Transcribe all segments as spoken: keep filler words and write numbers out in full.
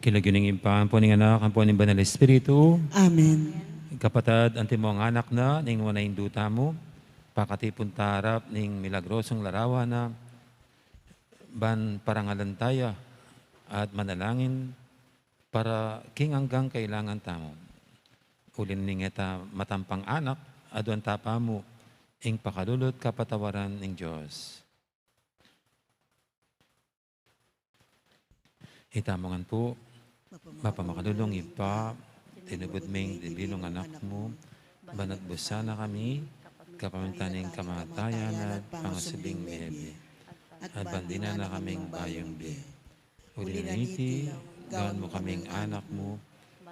King lagyu ning Ibpa, ampo ning Anak, ampo ning Banal Espiritu. Amen. Kapatad, antimong anak na ning nuan a Indu tamu, pakatipun ta arap ning milagrosung larawan na, ban parangalan ta ya at manalangin para king anggang kailangan tamu. Uli ning e ta matampang anak, aduan ta pa mu ing pakalulu at kapatawaran ning Dios. Itamu ngan pu. Mapamakalulung Ibpa, tinubud me ing divinong Anak mu, ban agbusan na kami, kapamilatan ning kamatayan at pangasubling mebie, at ban dinan na kaming bayung bie. Uli na niti, gawan mu kaming anak mu,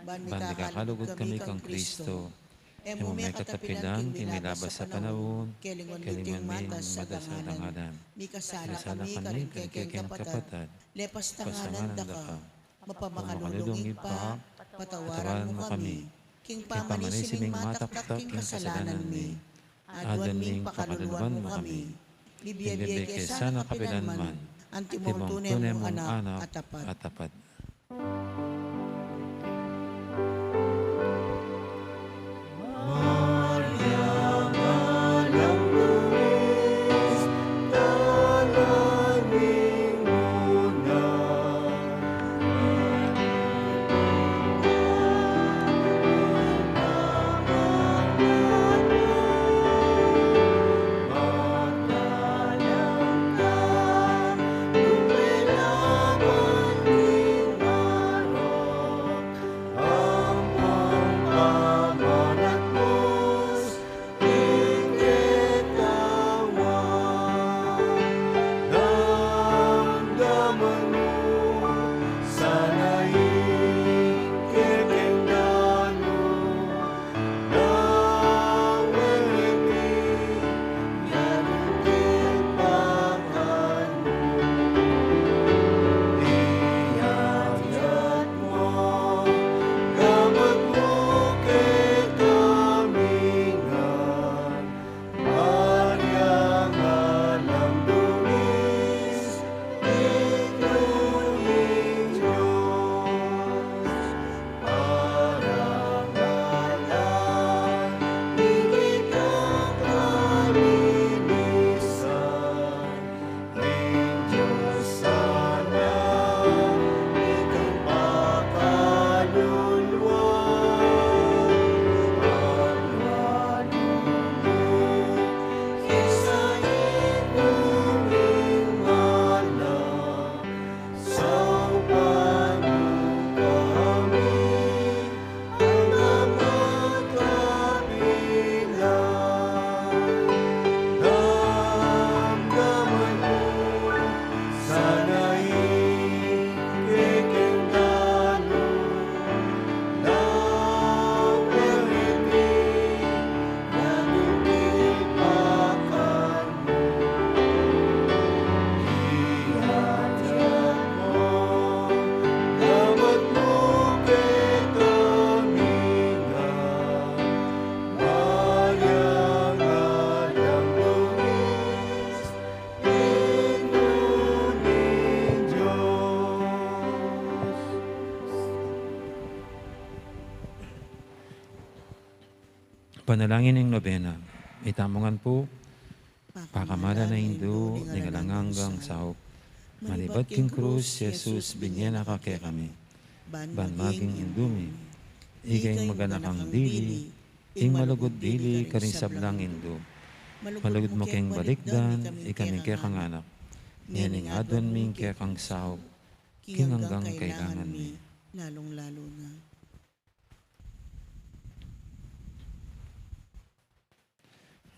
ban mikakalugud kami kang Kristo, e mu me katapilan king milabas a panaun, kelinguan me ing mata sa alang-alang. Mikasala kami karing kekeng kapatad. Lepas tanganan da ka, mapamakalulung Ibpa, patawaran mu kami, king pamanisi ming mataktak king kasalanan mi, aduan ming pakaluluan mu kami, bibie ke sana kapilan man, antimong tune mung anak a tapat. Panalangin ning nobena. Itamu ngan pu. Pakamalan a Indu ning alang anggang saup, manibat king krus i Jesus binye na ka kekami, ban maging Indu mi. Ika ing maganakang dili, ing malugud dili karing sablang indu. Malugud mu keng balikdan ikami kekang anak, ngening aduan mi ing kekang saup king anggang kailangan mi. Lalung-lalu na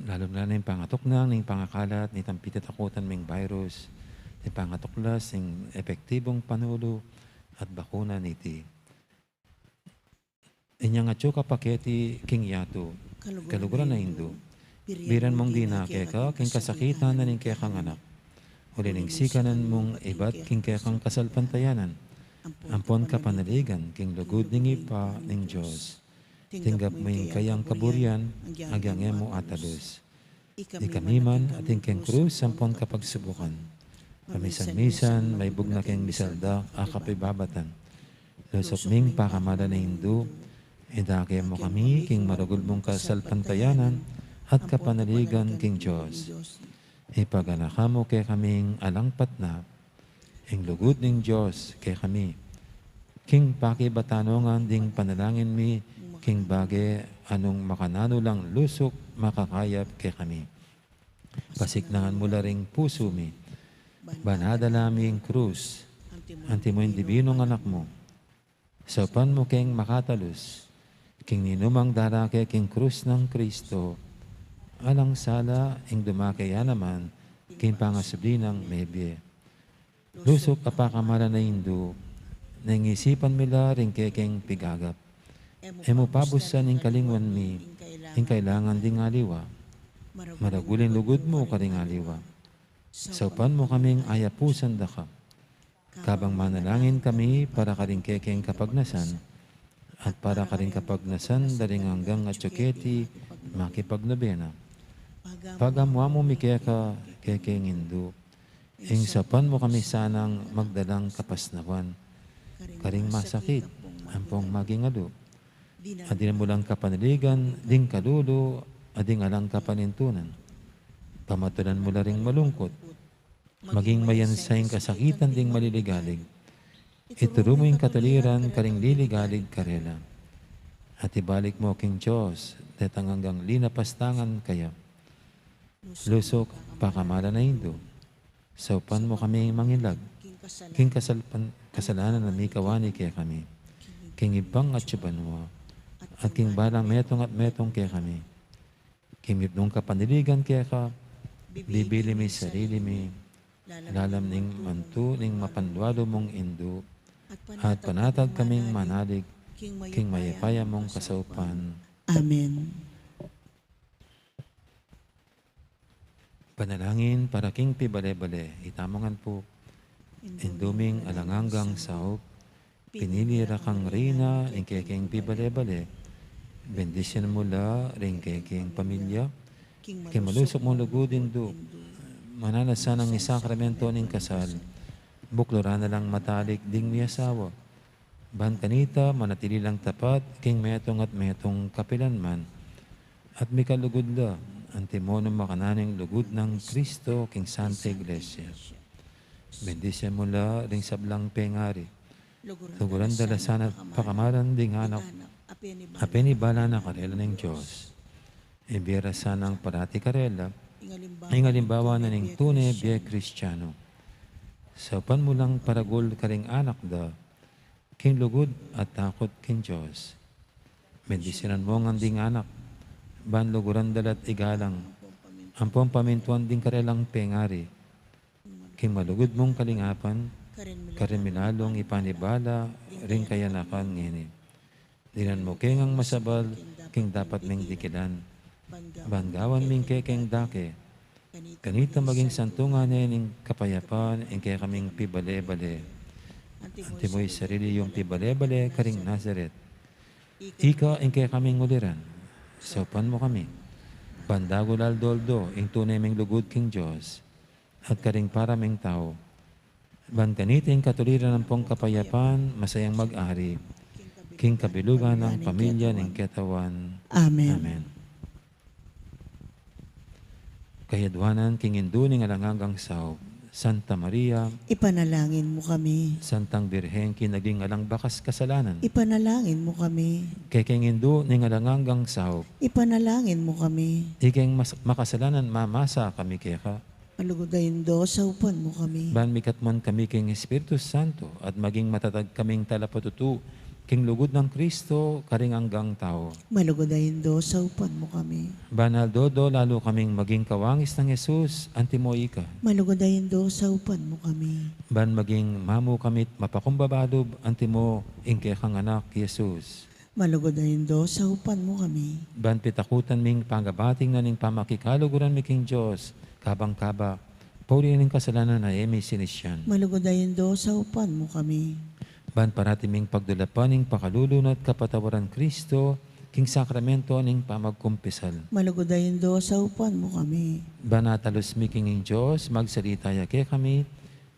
Lalu na ning pangatuknang ning pangakalat nitang pitatakutan ming virus, ning pangatuklas ning epektibung panulu at bakuna niti. Inyang atyu ka pa keti king yatu, kaluguran a Indu, biran mung dinake ka king kasakitan na ning kekang anak, uli ning sikanan mung ibat king kekang kasalpantayanan, ampon kapanaligan king lugud ning Ibpa ning Dios. Tinggap mu ing kayang kaburian, agyang e mu atalus. Ikami man, atin keng krus ampon kapagsubukan, pamisan-misan maibug na keng misaldak a kapibabatan. Lusuk ming pakamalan a Indu, idake mu kami king maragul mung kasalpantayanan at kapanaligan king Dios. Ipaganaka mu kekaming alang patnap ing lugud ning Dios kekami. King pakibatanungan ding panalangin mi, king bage a nung makananu lang lusuk makakayap kekami. Pasiknangan mu la ring pusu mi. Ban adala mi ing krus, antimo ing dibinung Anak mu. Saupan mu keng makatalus king ninumang darake king krus nang Kristo, alang sala ing dumake ya naman king pangasubli nang mebie. Lusuk a pakamalan a Indu, neng isipan mi la ring kekeng pigagap. E mu pabusan ing kalingwan mi ing kailangan ding aliwa. Maragul ing lugud mu karing aliwa. Saupan mu kaming ayapusan da ka. Kabang manalangin kami para karing kekeng kapagnasan, at para karing kapagnasan da ring anggang atyu keti makipagnobena. Pagamuan mu mi keka, kekeng Indu, ing saupan mu kami sanang magdalang kapasnawan karing masakit ampong maging alu. At dinan mu lang kapanaligan ding kalulu at ding alang kapanintunan. Pamatulan mu la ring malungkut, maging mayansa ing kasakitan ding maliligalig. Ituru mu ing katuliran karing liligalig karela. At ibalik mu king Dios detang anggang linapastangan kaya. Lusuk pakamalan a Indu, saupan mu kami mangilag king kasalpan-, kasalanan a mikawani kekami, king ibpang atyu banua, at king balang metung at metung kekami. King mipnung kapanaligan keka, bibili mi sarili mi lalam ning mantu ning mapanlualu mung Indu, at panatag kaming manalig king mayupaya mung kasaupan. Amen. Panalangin para king pibale-bale. Itamu ngan pu. Indu ming alang anggang saup, pinili ra kang reyna ning kekeng pibale-bale. Bendisyunan mu la ring kekeng pamilya king malusuk mung lugud, Indu. Mananu na sanang isakramento ning kasal, bukluran na lang matalik ding miasawa. Ban kanita, manatili lang tapat king metung at metung kapilan man. At mikalugud la, antimo nung makananu ing lugud nang Kristo king Santa Iglesia. Bendisyunan mu la ring sablang pengari. Luguran da la sana pakamalan ding anak a penibala na karela ning Dios. Ibie ra sanang parati karela ing alimbawa na ning tune bie Kristiano. Saupan mu lang paragul karing anak da king lugud at takut king Dios. Bendisyunan mu ngan ding anak, ban luguran da la't igalang ampong pamintuan ding karelang pengari king malugud mung kalingapan, karin mi lalung ipanibala ring kayanakan ngeni. Dinan mu ke ngang masabal king dapat ming dikilan, ban gawan ming kekeng dake. Kanita maging santungan ne ning kapayapan ing kekaming pibale-bale. Antimo ing sarili yung pibale-bale karing Nazaret. Ika ing kekaming uliran, saupan mu kami. Ban dagul aldo-aldo ing tune ming lugud king Dios at karing para ming tau. Ban kanita ing katuliran ampong kapayapan, masayang mag-ari king kabilugan nang pamilya ning Katawan. Amen. Amen. Kayadwanan king Indu ning alang anggang saup, Santa Maria, ipanalangin mu kami. Santang Birhen, king naging alang bakas kasalanan, ipanalangin mu kami. Kekeng Indu ning alang anggang saup, ipanalangin mu kami. Ikeng mas-, makasalanan, mamasa kami keka. Malugud a Indu, saupan mu kami. Ban mikatmuan kami king Espiritu Santo at maging matatag kaming talapatutu king lugud nang Kristo karing anggang tau. Malugud a Indu, saupan mu kami. Ban aldo-aldo lalu kaming maging kawangis nang Jesus, antimo ika. Malugud a Indu, saupan mu kami. Ban maging mamu kami't mapakumbaba lub, antimo ing kekang Anak, Jesus. Malugud a Indu, saupan mu kami. Ban pitakutan ming pangabating na ning pamakikaluguran mi king Dios, kabang kaba, pauli ning kasalanan a e mi sinisian. Malugud a Indu, saupan mu kami. Ban parati ming pagdulapan ing pakalulu na't kapatawaran Kristo, king sakramento ning pamagkumpisal. Malugud a Indu, saupan mu kami. Ban atalus mi king Dios, magsalita ya kekami,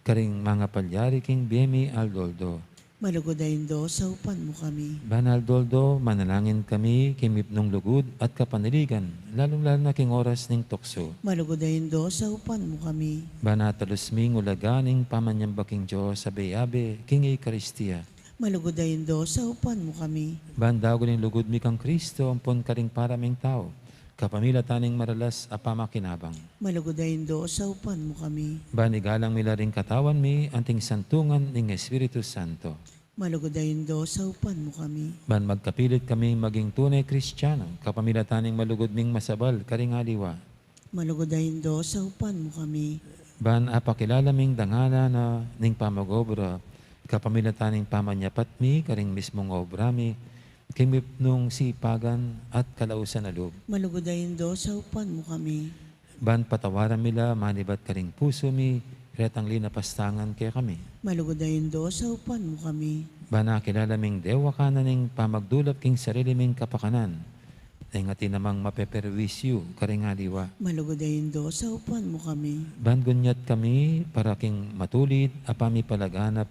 karing mangapalyari king bie mi aldo-aldo. Malugud a Indu, saupan mu kami. Ban aldo-aldo, manalangin kami king mipnung lugud at kapanaligan, lalung-lalu na king oras ning tuksu. Malugud a Indu, saupan mu kami. Ban atalus ming ulaga ning pamanyamba king Dios abe-abe king Eukaristia. Malugud a Indu, saupan mu kami. Ban dagul ing lugud mi kang Kristo ampon karing para ming tau, kapamilatan ning maralas a pamakinabang. Malugud a Indu, saupan mu kami. Ban igalang mi la ring katawan mi anting santungan ning Espiritu Santo. Malugud a Indu, saupan mu kami. Ban magkapilit kaming maging tune Kristiano, kapamilatan ning malugud ming masabal karing aliwa. Malugud a Indu, saupan mu kami. Ban apakilala ming dangalan na ning pamag-obra, kapamilatan ning pamanyapat mi karing mismung obra mi, king mipnung sipagan at kalausan a lub. Malugud a Indu, saupan mu kami. Ban patawaran mi la manibat karing pusu mi, retang linapastangan kekami. Malugud a Indu, saupan mu kami. Ban akilala ming dewakan na ning pamagdulap king sarili ming kapakanan, neng atin namang mapeperwisyu karing aliwa. Malugud a Indu, saupan mu kami. Ban gunyat kami para king matulid a pamipalaganap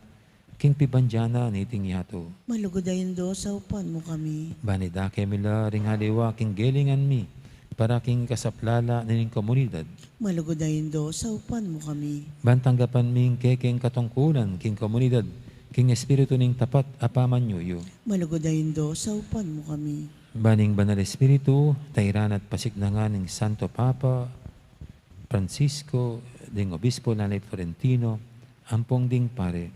king pibandian na niting yatu. Malugud a Indu, saupan mu kami. Ban idake mi la ring aliwa king gelingan mi para king kasaplalan ning komunidad. Malugud a Indu, saupan mu kami. Ban tanggapan mi ing kekeng katungkulan king komunidad king espiritu ning tapat a pamanyuyu. Malugud a Indu, saupan mu kami. Ban ing Banal Espiritu, tairan at pasiknangan ning Santo Papa Francisco, ding Obispo Lani Florentino, ampong ding pari.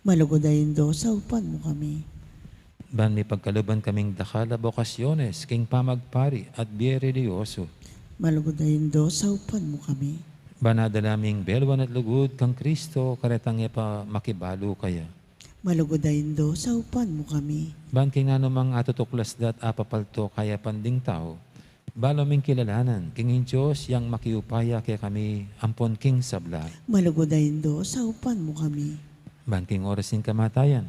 Malugud a Indu, saupan mu kami. Ban mipagkaluban kaming dakal a bokasyones king pamagpari at bie relihiyoso. Malugud a Indu, saupan mu kami. Ban adala ming beluan at lugud kang Kristo, karetang e pa makibalu kaya. Malugud a Indu, saupan mu kami. Ban king nanumang atutuklas da at apapalto kayapan ding tau, balu ming kilalanan king ing Dios yang makiupaya kekami ampon king sabla. Malugud a Indu, saupan mu kami. Ban king oras ning kamatayan,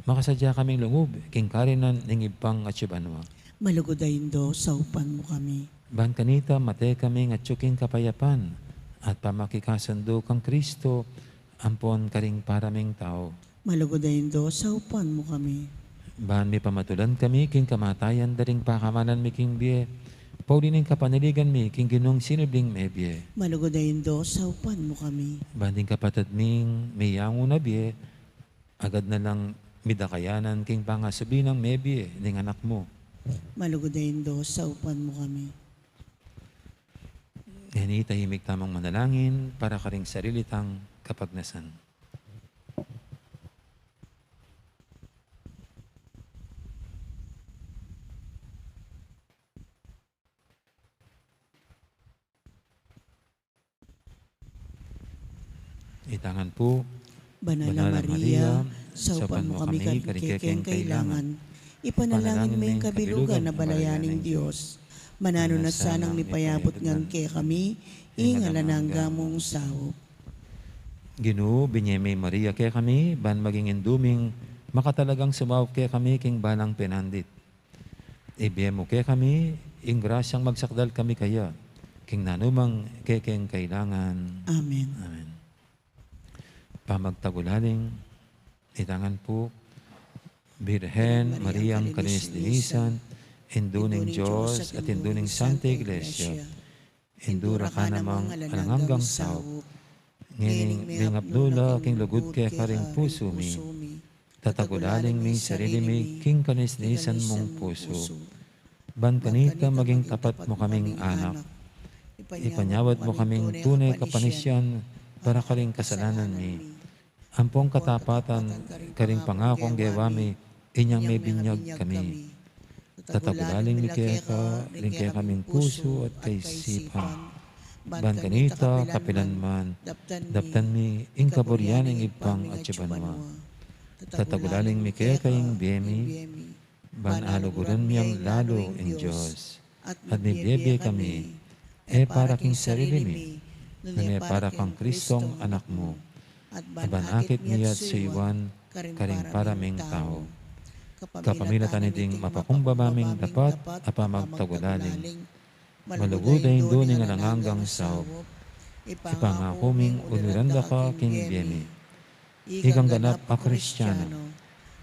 makasadya kaming lungub king karinan ning Ibpang atsu banua. Malugud a Indu, saupan mu kami. Ban kanita mate kaming atsu king kapayapan at pamakikasundu kang Kristo ampon karing para ming tau. Malugud a Indu, saupan mu kami. Ban mipamatulan kami king kamatayan da ring pakamalan mi king bie, pauli ning kapanaligan mi king Ginung sinubling mebie. Malugud a Indu, saupan mu kami. Ban ding kapatad ming meyangu na bie, agad na lang midakayanan king pangasubli nang mebie ning Anak mu. Malugud a Indu, saupan mu kami. Ngeni tahimik tamung manalangin para karing sarili tang kapagnasan. Itangan pu. Banal a Maria, saupan mu kami karing kekeng kailangan. Ipanalangin me ing kabilugan a balayan ning Dios. Mananu na sanang mipayabut ngan kekami ing alang angga mung saup. Ginu, binye me i Maria kekami ban maging indu ming makatalagang sumaup kekami king balang penandit. Ibie mu kekami ing grasyang magsakdal kami kaya king nanumang kekeng kailangan. Amen. Amen. Pamagtagulaling, itangan pu. Birhen Mariang kalinis-linisan, Indu ning Dios at Indu ning Santa Iglesia, indura ka namang alang anggang saup. Ngening mengapnu la king lugud keka ring pusu mi, tatagulaling mi sarili mi king kanis-nisan mung pusu. Ban kanita maging tapat mu kaming anak. Ipanyawad mu kaming tune kapanisian para karing kasalanan mi. Ampong katapatan karing pangakung gewa mi inyang mebinyag kami. Tatagulaling mi keka ring kekaming pusu at kaisipan. Ban kanita kapilan man, daptan mi ing kaburian ning Ibpang atsu banua. Tatagulaling mi keka ing bie mi, ban aluguran mi yang lalu ing Dios. At mibie-bie kami, e para king sarili mi, nune para kang Kristong Anak mu. At ban akit mi at suyuan karing para ming tau. Kapamilatan niting mapakumbaba ming dapat a pamagtagulaling, malugud a Indu ning alang anggang saup, ipangaku ming uliran da ka king bie mi. Ikang ganap a Kristiano,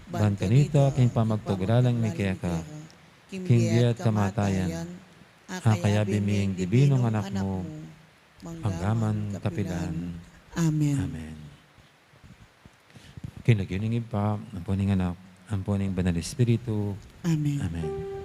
Ban kanita, king pamagtuglalang mi keka, king bie at kamatayan, akayabe mi ing dibinung anak mu, manggaman kapilan. Amen. Amen. King lagyu ning Ibpa, ampo ning Anak, ampo ning Banal Espiritu. Amen. Amen.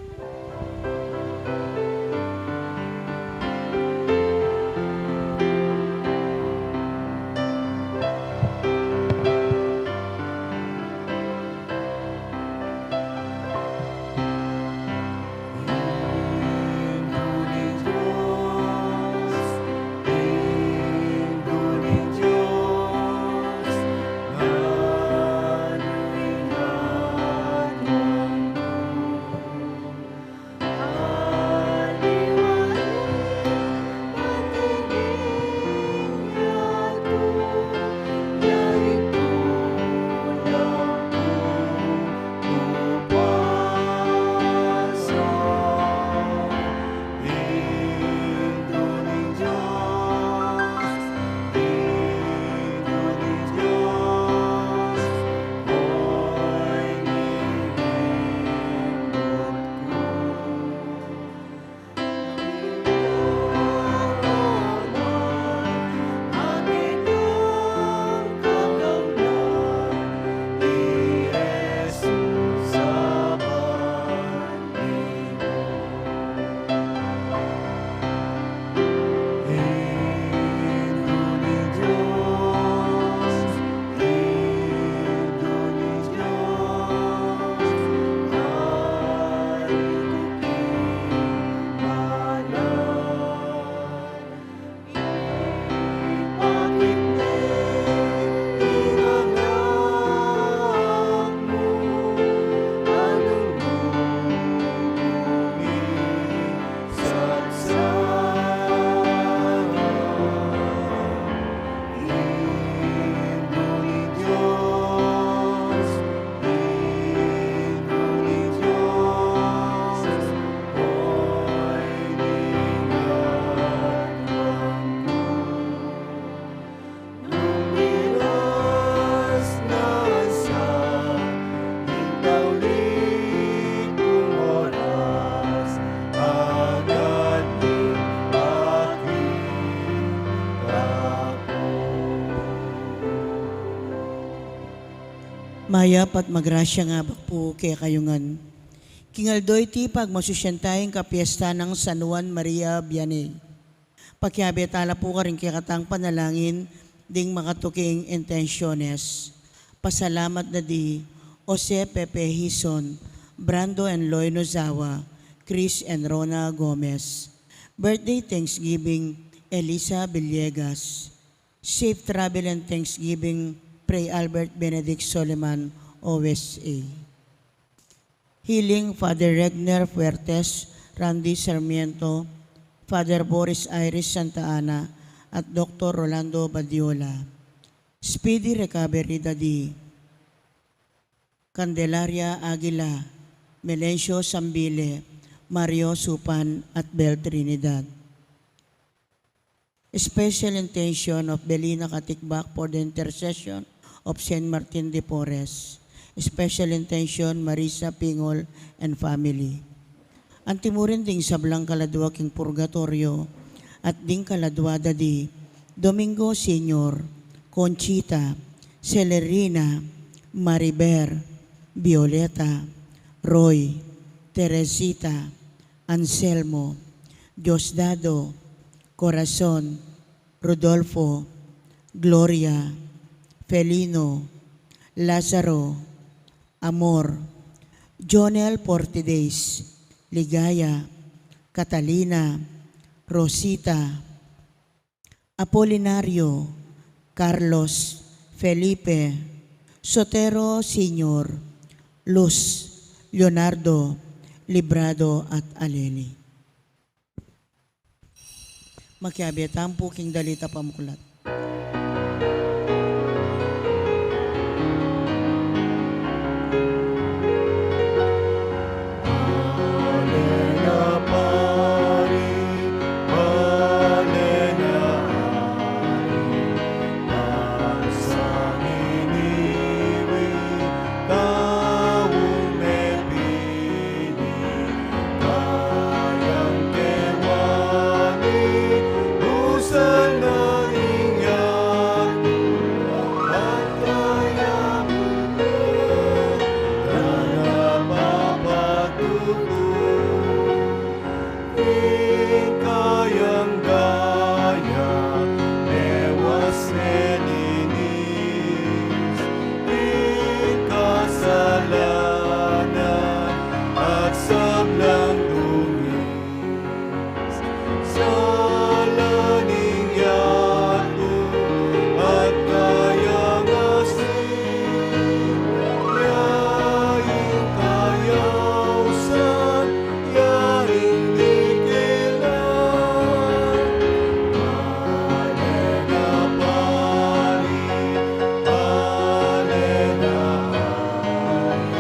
Mayap at magrasya ing abak pu kekayu ngan. King aldo iti, pagmasusyan taya ing kapiesta nang San Juan Maria Vianney. Pakiabe tala pu karing kekatang panalangin ding makatuking intensyones. Pasalamat da di Jose Pepe Hizon, Brando and Loy Nozawa, Chris and Rona Gomez. Birthday thanksgiving, Elisa Villegas. Safe travel and thanksgiving, Fray Albert Benedict Soliman, O S A. Healing, Father Regner Fuertes, Randy Sarmiento, Father Boris Iris Santa Ana, at Doktor Rolando Badiola. Speedy recovery da di Candelaria Aguila, Melencio Sambile, Mario Supan, at Bel Trinidad. Special intention of Belina Katikbak for the intercession of Saint Martin de Porres. Special intention, Marisa Pingol and family. Antimurin ding sablang kaladua king purgatoryo, at ding kaladua da di Domingo Senior, Conchita, Celerina, Mariber, Violeta, Roy, Teresita, Anselmo, Diosdado, Corazon, Rodolfo, Gloria, Felino, Lazaro, Amor, Jonel Portides, Ligaya, Catalina, Rosita, Apolinario, Carlos, Felipe, Sotero Senior, Luz, Leonardo, Librado, at Aleli. Makiabe tamu pu king dalit a pamuklat. Ing kayang daya, mewas melinis, ing kasalanan at sablang dungis. Sala ning yatu at kayang asin, ya ing kayausan, ya ing dikilan. Alena pari, alena ari.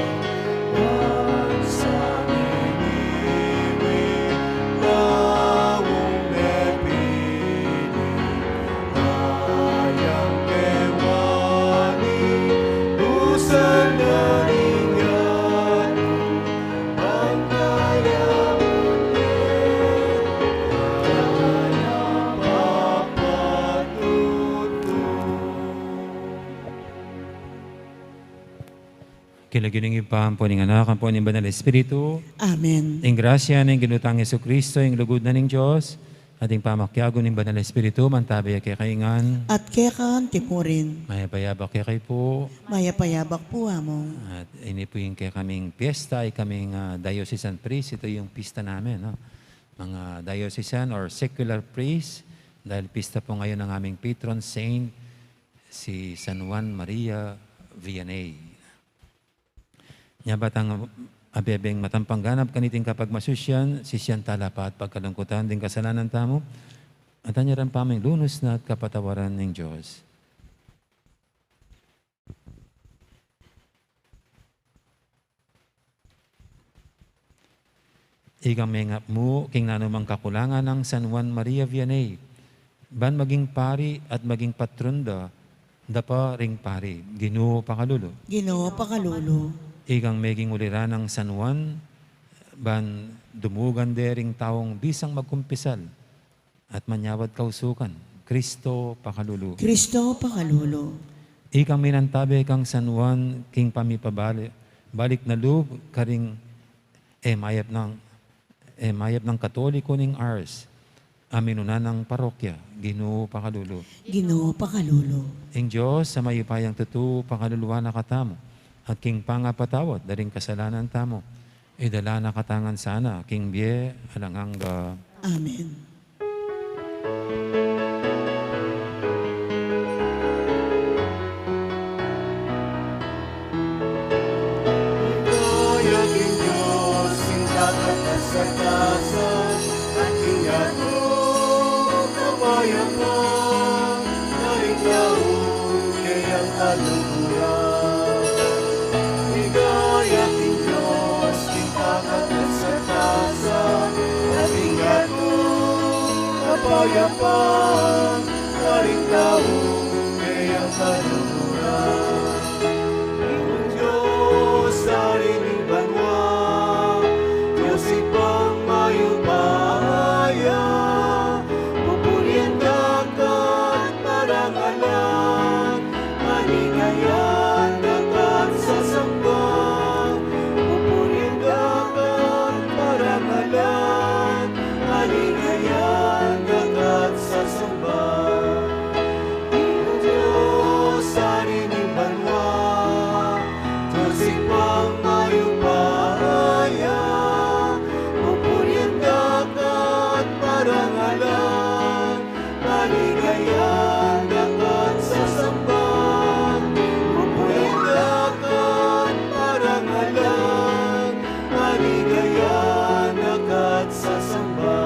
King lagyu ning Ibpa, ampo ning Anak, ampo ning Banal Espiritu. Amen. Ing grasya ning Ginu tang Jesucristo, ing lugud na ning Dios, at ing pamakiabe ning Banal Espiritu, mantabe ya kekayu ngan. At keka anti mu rin. Mayap a yabak kekayu pu. Mayap a yabak pu, Among. At ini pu ing kekaming piyesta, ikaming, ah, diocesan priest, ito yung pista namin, no? Mga diocesan or secular priest, dahil pista po ngayon ng aming patron saint, si San Juan Maria Vianney. Nya ba tang abebeng matampang ganap kaniting kapagmasusyan, sisian tala pa at pagkalungkutan ding kasalanan tamu, at anyaran pa ming lunus na at kapatawaran ning Dios. Ikang mengap mu king nanumang kakulangan nang San Juan Maria Vianney, ban maging pari at maging patron da, da pa ring pari, Ginu pakalulu. Ginu pakalulu. Ikang meging uliran nang San Juan, ban dumugan de ring taung bisang magkumpisal at manyawad kausukan, Kristo pakalulu. Kristo pakalulu. Ikang minantabe kang San Juan king pamipabali-, balik na lub karing e mayap nang, e mayap nang Katoliko ning Ars, a minuna nang parokya, Ginu pakalulu. Ginu pakalulu. Ing Dios a mayupayang tutu pakaluluan na katamu, at king pangapatawad da ring kasalanan tamu, idala na katamu ngan sana king bie alang angga. Amen. Kaya king Dios ing dapat kasatasan, at king yatu kapayapan, karing taung keyang kaluguran. Ligaya king Dios king dapat kasatasan, at king yatu kapayapan, karing taung keyang kaluguran. Ing Dios, Ari ning banua, Dios Ibpang mayupaya, pupurian da ka at parangalan, aligayan da ka at sasamba, pupurian da ka at parangalan, aligayan da ka at sasamba. Ing Dios, Ari ning banua, Dios Ibpang mayupaya, pupurian da ka at parangalan, aligayan da ka at sasamba, pupurian da ka at parangalan, aligayan da ka at sasamba.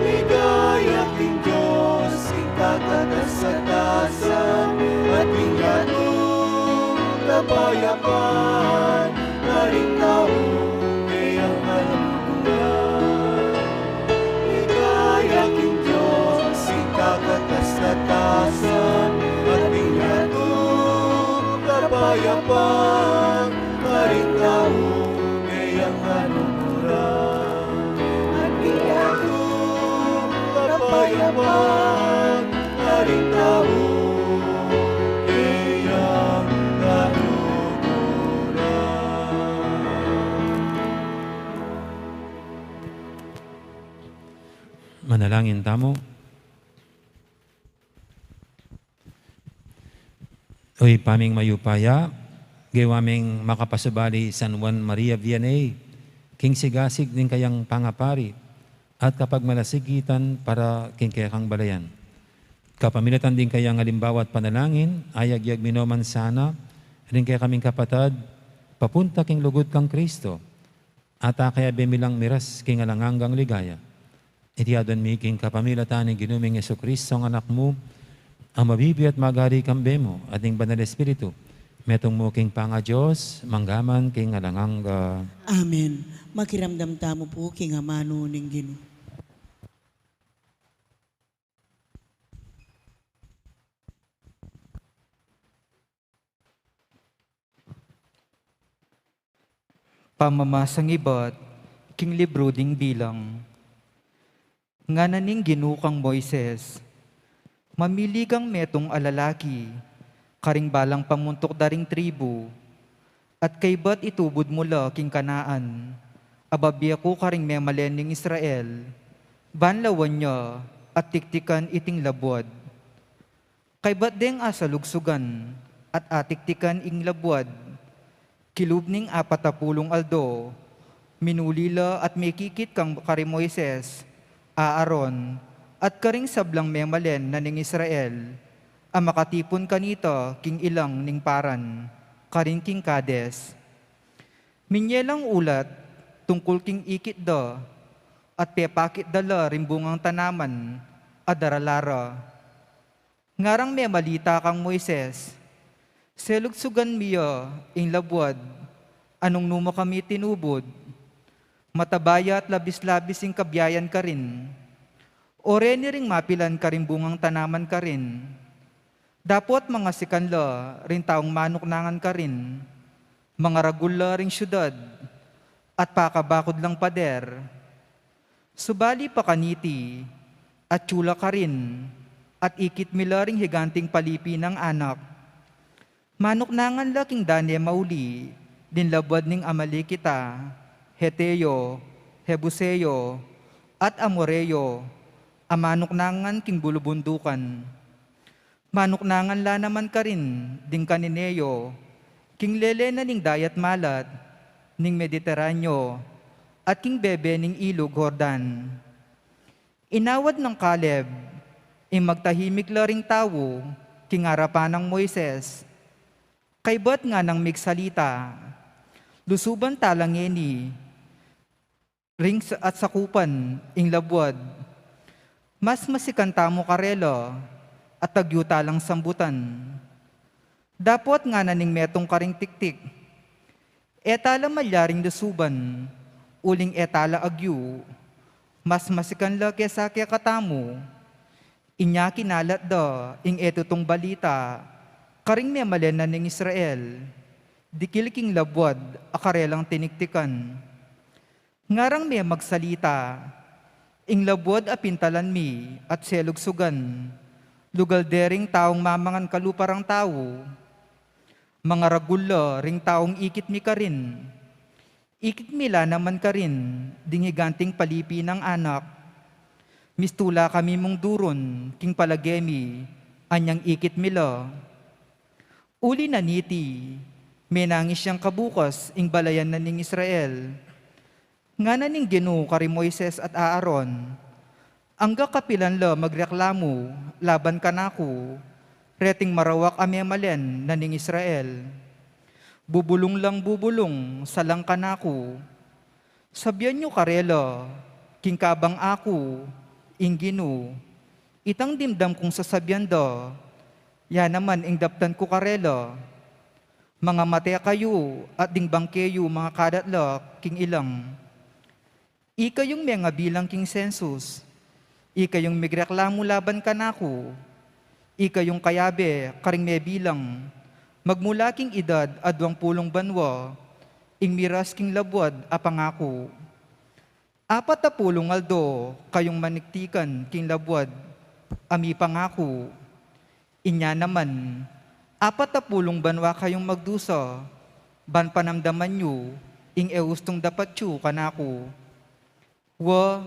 Ligaya king Dios king dapat kasatasan, at king yatu kapayapan, karing taung keyang kaluguran. Ligaya king Dios king dapat kasatasan, at king yatu kapayapan, karing taung keyang kaluguran. At king yatu kapayapan, karing taung keyang kaluguran. Manalangin tamu. O Ibpa ming mayupaya, gewa ming makapasubali San Juan Maria Vianney king sigasig ning kayang pangapari at kapagmalasigitan para king kekang balayan. Kapamilatan ding kayang alimbawa at panalangin, ayagyag mi no man sana ring kekaming kapatad papunta king lugud kang Kristo, at akayabe mi lang miras king alang anggang ligaya. Iti adwan mi king kapamilatan ning Ginu ming Jesucristo, a Anak mu, a mabibie at magari kambe mu at ning Banal Espiritu, metung mu king pangaDios mangga man king alang angga. Amen. Makiramdam tamu pu king amanu ning Ginu. Pamamasang ibat king libru ding Bilang. Ngana ning Ginu kang Moises, "Mamili kang metung a lalaki karing balang pamuntuk da ring tribu, at kaybat itubud mu la king Canaan, a babie ku karing memalen ning Israel, ban lawan ya at tiktikan iting labuad. Kaybat deng asalugsugan at atiktikan ing labuad, kilub ning apat a pulung aldo, minuli la at mikikit kang kari Moises, Aaron, at karing sablang memalen na ning Israel, a makatipun kanita king ilang ning Paran, karin king Cades. Minye lang ulat tungkul king ikit da, at pepakit da la ring bungang tanaman a darala ra." Ngarang memalita kang Moises, "Selugsugan mi ya ing labuad a nung nu mu kami tinubud. Mataba ya at labis-labis ing kabiayan karin. O reni ring mapilan karing bungang tanaman karin. Dapot mangasikan la ring taung manuknangan karin. Mangaragul la ring siudad at pakabakud lang pader. Subali pa kaniti, atyu la karin, at ikit mi la ring higanting palipi nang anak. Manuknangan la king dane mauli ding labuad ning Amalekita, Heteo, Jebuseo, at Amoreo, a manuknangan king bulubundukan. Manuknangan la naman karin ding Cananeo, king lele na ning Dayat Malat ning Mediterraneo, at king bebe ning Ilug Jordan." Inawad nang Caleb ing magtahimik la ring tau king arapan nang Moises. Kaybat nganang migsalita, "Lusuban ta la ngeni ring sa-, at sakupan ing labuad. Mas masikan tamu karela at agyu ta lang sambutan." Dapot ngana ning metung karing tiktik, "E ta la malyaring lusuban, uling e ta la agyu. Mas masikan la kesa kekatamu." Inya kinalat da ing e tutung balita karing memalen na ning Israel dikil king labuad a karelang tiniktikan. Ngarang me magsalita, "Ing labuad a pintalan mi at selugsugan, lugal de ring taung mamangan kalupa rang tau. Mangaragul la ring taung ikit mi karin. Ikit mi la naman karin ding higanting palipi nang anak. Mistula kami mung durun king palage mi, anyang ikit mi la." Uli na niti, menangis yang kabukas ing balayan na ning Israel. Ngana ning Ginu kari Moises at Aaron, "Angga kapilan la magreklamu laban kanaku reting marawak a memalen na ning Israel? Bubulung lang bubulung salang kanaku. Sabian yu karela, king kabang aku, ing Ginu, itang dimdam kung sasabian da, ya naman ing daptan ku karela. Mangamate kayu at ding bangke yu mangakadat la king ilang. Ikayung mengabilang king sensus, ikayung migreklamu laban kanaku, ikayung kayabe karing mebilang, magmula king idad a duang pulung banua, ing miras king labuad a pangaku. Apat a pulung aldo kayung maniktikan king labuad a mipangaku. Inya naman, apat a pulung banua kayung magdusa, ban panamdaman yu ing e ustung dapat yu kanaku. Wa,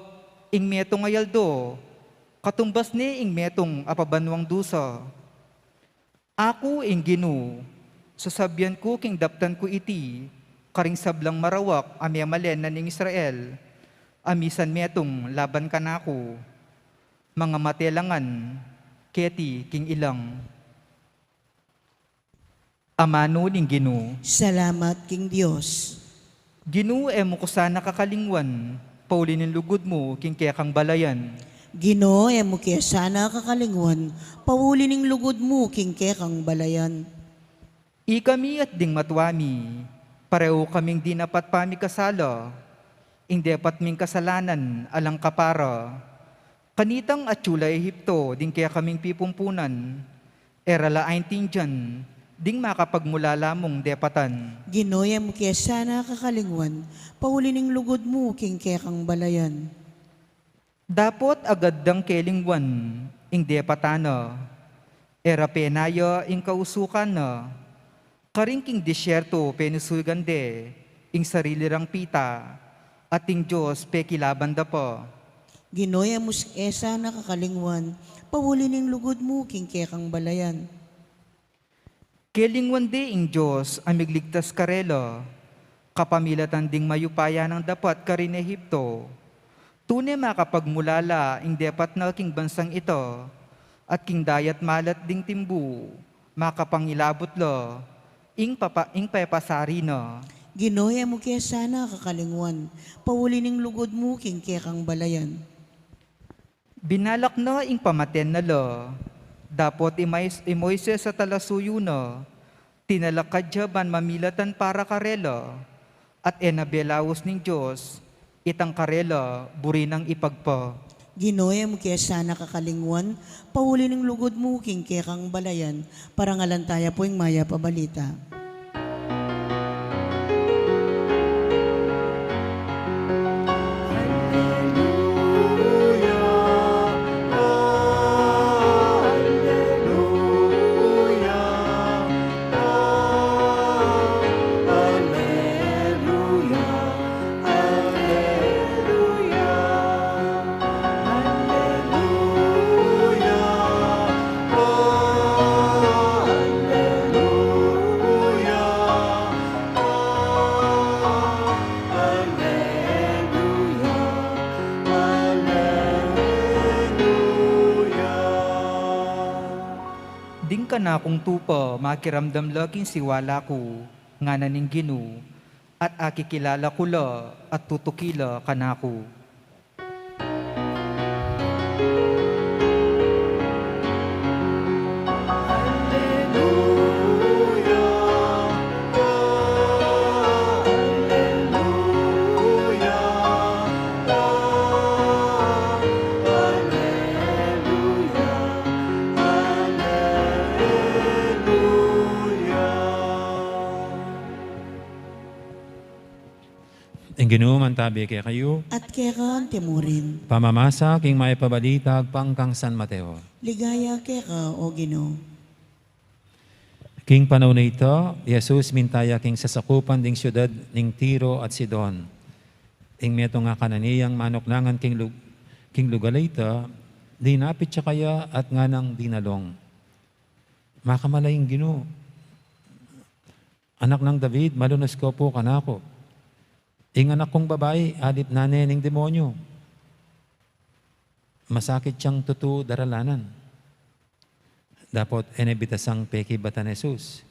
ing metung a aldo, katumbas ne ing metung a pabanuang dusa. Aku ing Ginu, sasabian ku king daptan ku iti, karing sablang marawak a memalen na ning Israel, a misan metung laban kanaku, mangamate la ngan keti king ilang. Amanu ning Ginu. Salamat king Dios. Ginu, e mu ku sana kakalingwan, pauli ning lugud mu king kekang balayan. Ginu, e mu ke sana kakalingwan, pauli ning lugud mu king kekang balayan. Ikami at ding matua mi, pareho kaming dinapat pamikasala, ing depat ming kasalanan alang kapara. Kanitang atyu la Ehipto ding kekaming pipumpunan, e ra la aintindian ding makapagmulala mung depatan. Ginu, e mu ke sana kakalingwan, pauli ning lugud mu king kekang balayan. Dapot agad dang kelingwan ing depatan na, e ra penaya ing kausukan na. Karin king disyerto penusugan de ing sarili rang pita, at ing Dios pekilaban da pa. Ginu, e mu ke sana kakalingwan, pauli ning lugud mu king kekang balayan. Kelingwan de ing Dios a migligtas karela, kapamilatan ding mayupaya nang dapat karin Ehipto. Tune makapagmulala ing depat na king bansang ita, at king dayat malat ding timbu, makapangilabut la ing papa-, ing pepasari na. Ginu, e mu ke sana kakalingwan, pauli ning lugud mu king kekang balayan. Binalak na ing pamaten na la, dapot i Mois-, i Moises a talasuyu na, tinalakad ya ban mamilatan para karela, at e na belaus ning Dios itang karela buri nang ipagpa. Ginu, e mu ke sana kakalingwan, pauli ning lugud mu king kekang balayan, parangalan taya pu ing mayap a balita. Ding kanakung tupa, makiramdam la king siwala ku, ngana ning Ginu, at akikilala ku la, at tutuki la kanaku. Ing Ginu mantabi kekayu. At keka mu rin. Pamamasa king mayap a balita agpang kang San Mateo. Ligaya keka, o Ginu. King panaun a ita, i Jesus minta ya king sasakupan ding siudad ning Tiro at Sidon. Ing metung a Cananeang manuknangan king lug-, king lugal a ita, dinapit ya kaya at nganang dinalung, "Makamala ing Ginu. Anak nang David, malunus ko pu kanaku. Ing anak kung babai, adipnan ne ning demonyu. Masakit yang tutu daralanan." Dapot e ne bitasang pekibatan i Jesus.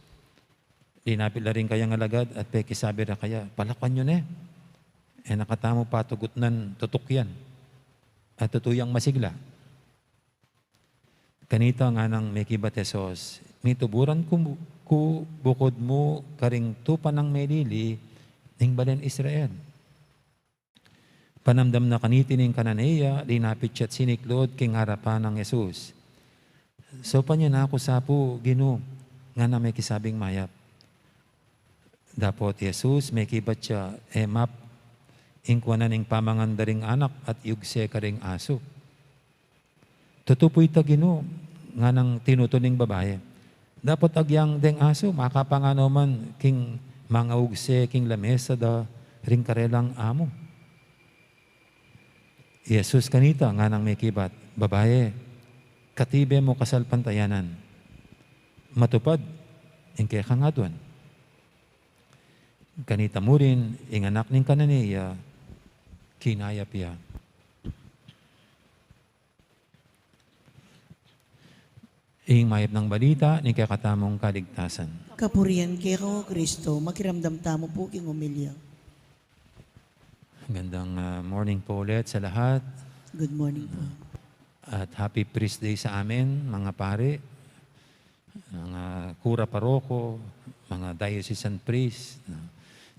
Dinapit la ring kayang alagad at pekisabi ra kaya, "Palakwan yu ne. E na katamu patugutnan tutuk yan. At tutu yang masigla." Kanita nganang mekibat i Jesus, "Mituburan ku, ku bukud mu karing tupa nang melili ning balen Israel." Panamdam na kaniti ning Cananea, linapit ya't siniklud king arapan nang Jesus. "Saupan yu na ku sa pu, Ginu," nganang mekisabing mayap. Dapot i Jesus, mekibat ya, "E map ing kuanan ing pamangan da ring anak at iugse karing asu." "Tutu pu ita, Ginu," nganang tinutu ning babai. "Dapot agyang deng asu, makapangan no man king mangaugse king lamesa da ring karelang amu." I Jesus kanita, nganang mekibat, "Babae, katibe mu kasalpantayanan, matupad ing kekang aduan." Kanita murin, ing anak ning kananea, kinayap ya. Ing mayap nang balita ning kekatamung kaligtasan. Kapurian keka, O Kristo. Makiramdam tamu pu king omilya. Gandang, ah, morning po ulit sa lahat. Good morning po. At happy priest day sa amin, mga pari, mga kura paroko, mga diocesan priest, no?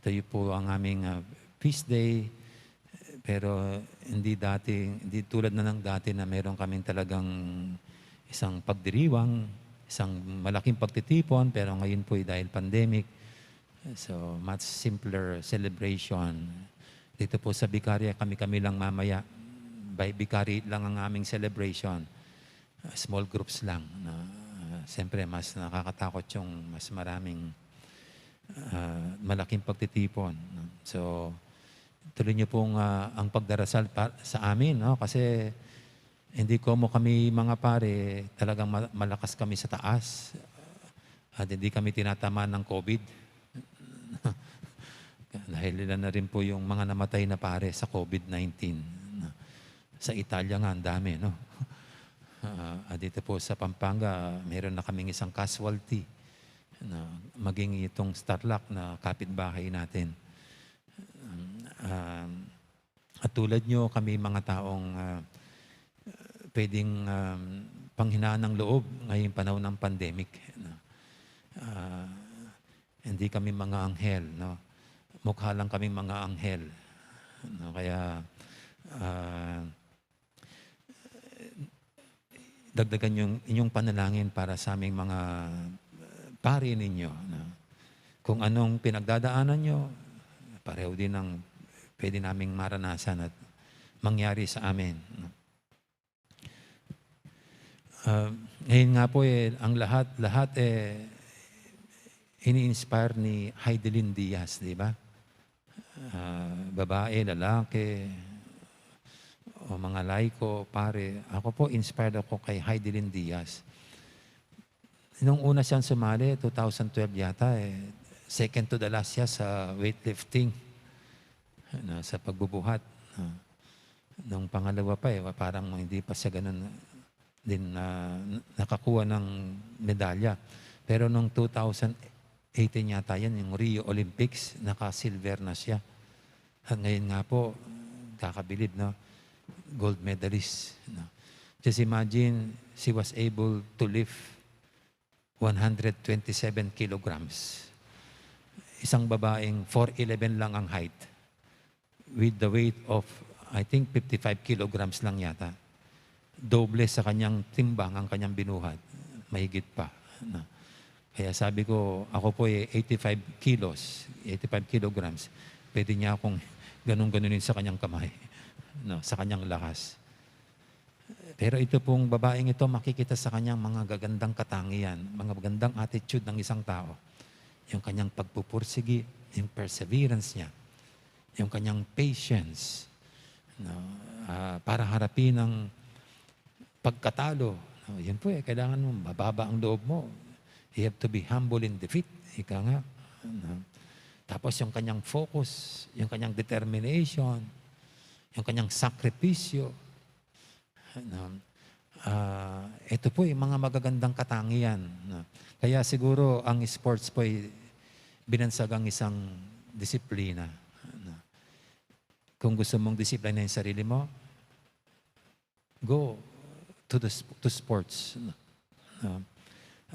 Ito po ang aming, ah, feast day. Pero hindi dati, hindi tulad na ng dati na meron kaming talagang isang pagdiriwang, isang malaking pagtitipon, pero ngayon po, eh, dahil pandemic, so much simpler celebration. Dito po sa Vicaria, kami-kami lang mamaya. By Vicariate lang ang aming celebration. Ah, small groups lang, no? Ah, siyempre, mas nakakatakot yung mas maraming, ah, malaking pagtitipon, no? So, tuloy niyo pong, ah, ang pagdarasal pa, sa amin, no? Kasi hindi ko mo kami mga pare, talagang ma-, malakas kami sa taas. At hindi kami tinatamaan ng COVID. Dahil ilan na rin po yung mga namatay na pare sa COVID nineteen. Sa Italia nga, ang dami, no? Ah, at dito po sa Pampanga, meron na kaming isang casualty na maging itong Starlac na kapitbahay natin. Um, at tulad nyo, kami mga taong, ah, pwedeng, um, panghinaan ng loob ngayong panahon ng pandemic, no? Ah, hindi kami mga anghel, no? Mukha lang kaming mga anghel, no? Kaya, ah, dagdagan yung inyong panalangin para sa aming mga, uh, pari ninyo, no? Kung anong pinagdadaanan nyo, pareho din ang pwede naming maranasan at mangyari sa amin, no? Uh, ngayon nga po, eh, ang lahat, lahat, eh, ini-inspire ni Heidelin Diaz, di ba? Ah, babae, lalaki, o mga laiko, pare. Ako po, inspired ako kay Heidelin Diaz. Nung una siyang sumali, two thousand twelve yata, eh, second to the last siya sa weightlifting, ano, sa pagbubuhat, no? Nung pangalawa pa, eh, parang hindi pa siya ganun din, ah, nakakuha ng medalya. Pero nung two thousand eighteen yata yan, yung Rio Olympics, naka-silver na siya. At ngayon nga po, kakabilib, no? Gold medalist, no? Just imagine, she was able to lift one hundred twenty-seven kilograms. Isang babaeng four eleven lang ang height, with the weight of, I think, fifty-five kilograms lang yata. Doble sa kanyang timbang ang kanyang binuhat. Mahigit pa, no? Kaya sabi ko, ako po ay eighty-five kilos, eighty-five kilograms. Pwede niya akong ganun-ganunin sa kanyang kamay, no? Sa kanyang lakas. Pero ito pong babaeng ito, makikita sa kanyang mga gagandang katangian, mga magandang attitude ng isang tao. Yung kanyang pagpupursigi, yung perseverance niya, yung kanyang patience, no? Ah, para harapin ang pagkatalo. No? Yun po eh, kailangan mo mababa ang loob mo. You have to be humble in defeat, ika nga. No? Tapos yung kanyang focus, yung kanyang determination, yung kanyang sakripisyo, no? Ah, ito po yung mga magagandang katangian, no? Kaya siguro ang sports po ay binansagang isang disiplina, no? Kung gusto mong disiplina yung sarili mo, go to the sp-, to sports, no? No?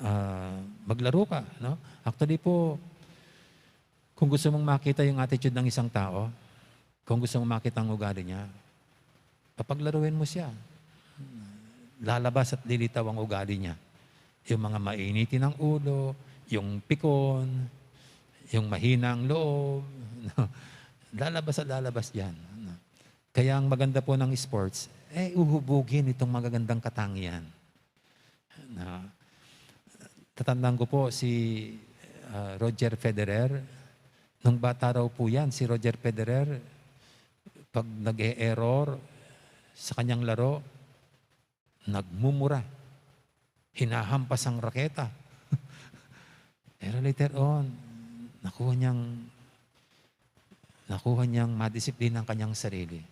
Ah, maglaro ka, no? Actually po, kung gusto mong makita yung attitude ng isang tao, kung gusto mong makita ang ugali niya, papaglaruin mo siya. Lalabas at lilitaw ang ugali niya. Yung mga mainitin ang ulo, yung pikon, yung mahina ang loob, no? Lalabas at lalabas yan, no? Kaya ang maganda po ng sports, eh, uhubugin itong magagandang katangian. Na, tatandaan ko po si, ah, Roger Federer. Nung bata raw po yan, si Roger Federer, pag nag-e-error, sa kanyang laro, nagmumura, hinahampas ang raketa. Pero later on, nakuha niyang, nakuha niyang madisiplina ang kanyang sarili.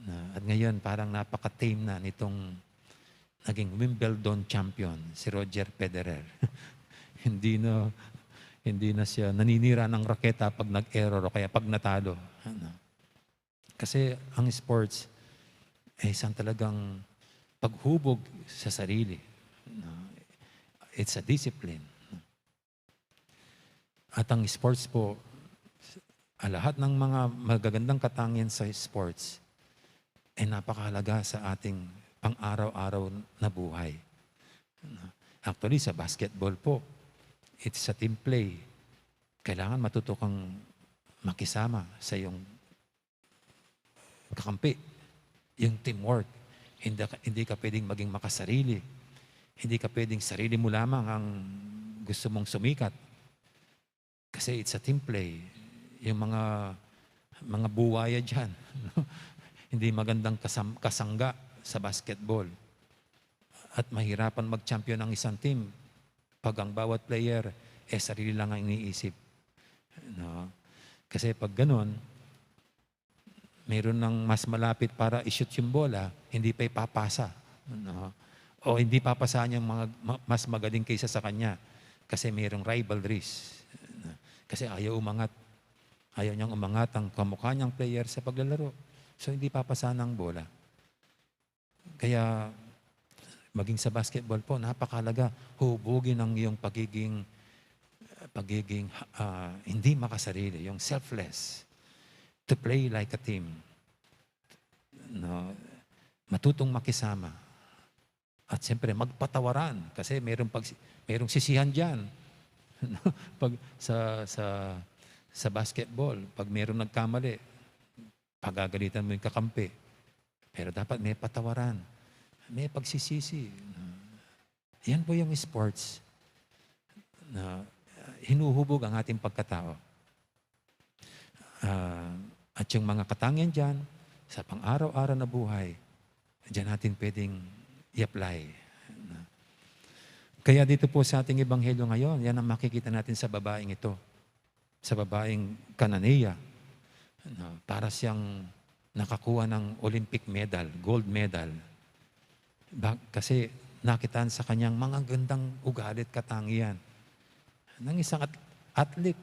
Na, at ngayon, parang napaka-tame na nitong naging Wimbledon champion, si Roger Federer. Hindi na, hindi na siya naninira ng raketa pag nag-error o kaya pag natalo. Ano? Kasi ang sports ay isang talagang paghubog sa sarili. No? It's a discipline. At ang sports po, ah, lahat ng mga magagandang katangian sa sports ay napakahalaga sa ating pang-araw-araw na buhay. Actually, sa basketball po, it's a team play. Kailangan matuto kang makisama sa iyong kakampi. Yung teamwork. Hindi ka, hindi ka pwedeng maging makasarili. Hindi ka pwedeng sarili mo lamang ang gusto mong sumikat. Kasi it's a team play. Yung mga, mga buwaya dyan, hindi magandang kasam-, kasangga sa basketball. At mahirapan mag-champion ang isang team pag ang bawat player, eh, sarili lang ang iniisip. No? Kasi pag ganun, mayroon nang mas malapit para i-shoot yung bola, hindi pa ipapasa. No? O hindi papasa yung mga ma-, mas magaling kaysa sa kanya kasi mayroong rivalries. Kasi ayaw umangat. Ayaw niyang umangat ang kamukha niyang player sa paglalaro. So, hindi papasa ng bola. Kaya, maging sa basketball po, napakahalaga, hubugin ang iyong pagiging, pagiging, ah, hindi makasarili, yung selfless. To play like a team. No? Matutong makisama. At siyempre, magpatawaran. Kasi mayroong pag-, mayroong sisihan diyan. No? Pag sa, sa, sa basketball, pag mayroong nagkamali, pagagalitan mo yung kakampi. Pero dapat may patawaran. May pagsisisi. Yan po yung sports na hinuhubog ang ating pagkatao. Ah, at yung mga katangian diyan, sa pang-araw-araw na buhay, diyan natin pwedeng i-apply. Kaya dito po sa ating ebanghelyo ngayon, yan ang makikita natin sa babaeng ito. Sa babaeng Kananea, no, para siyang nakakuha ng Olympic medal, gold medal. Ba-, kasi nakitaan sa kanyang mga gandang ugali at katangian ng isang at-, athlete.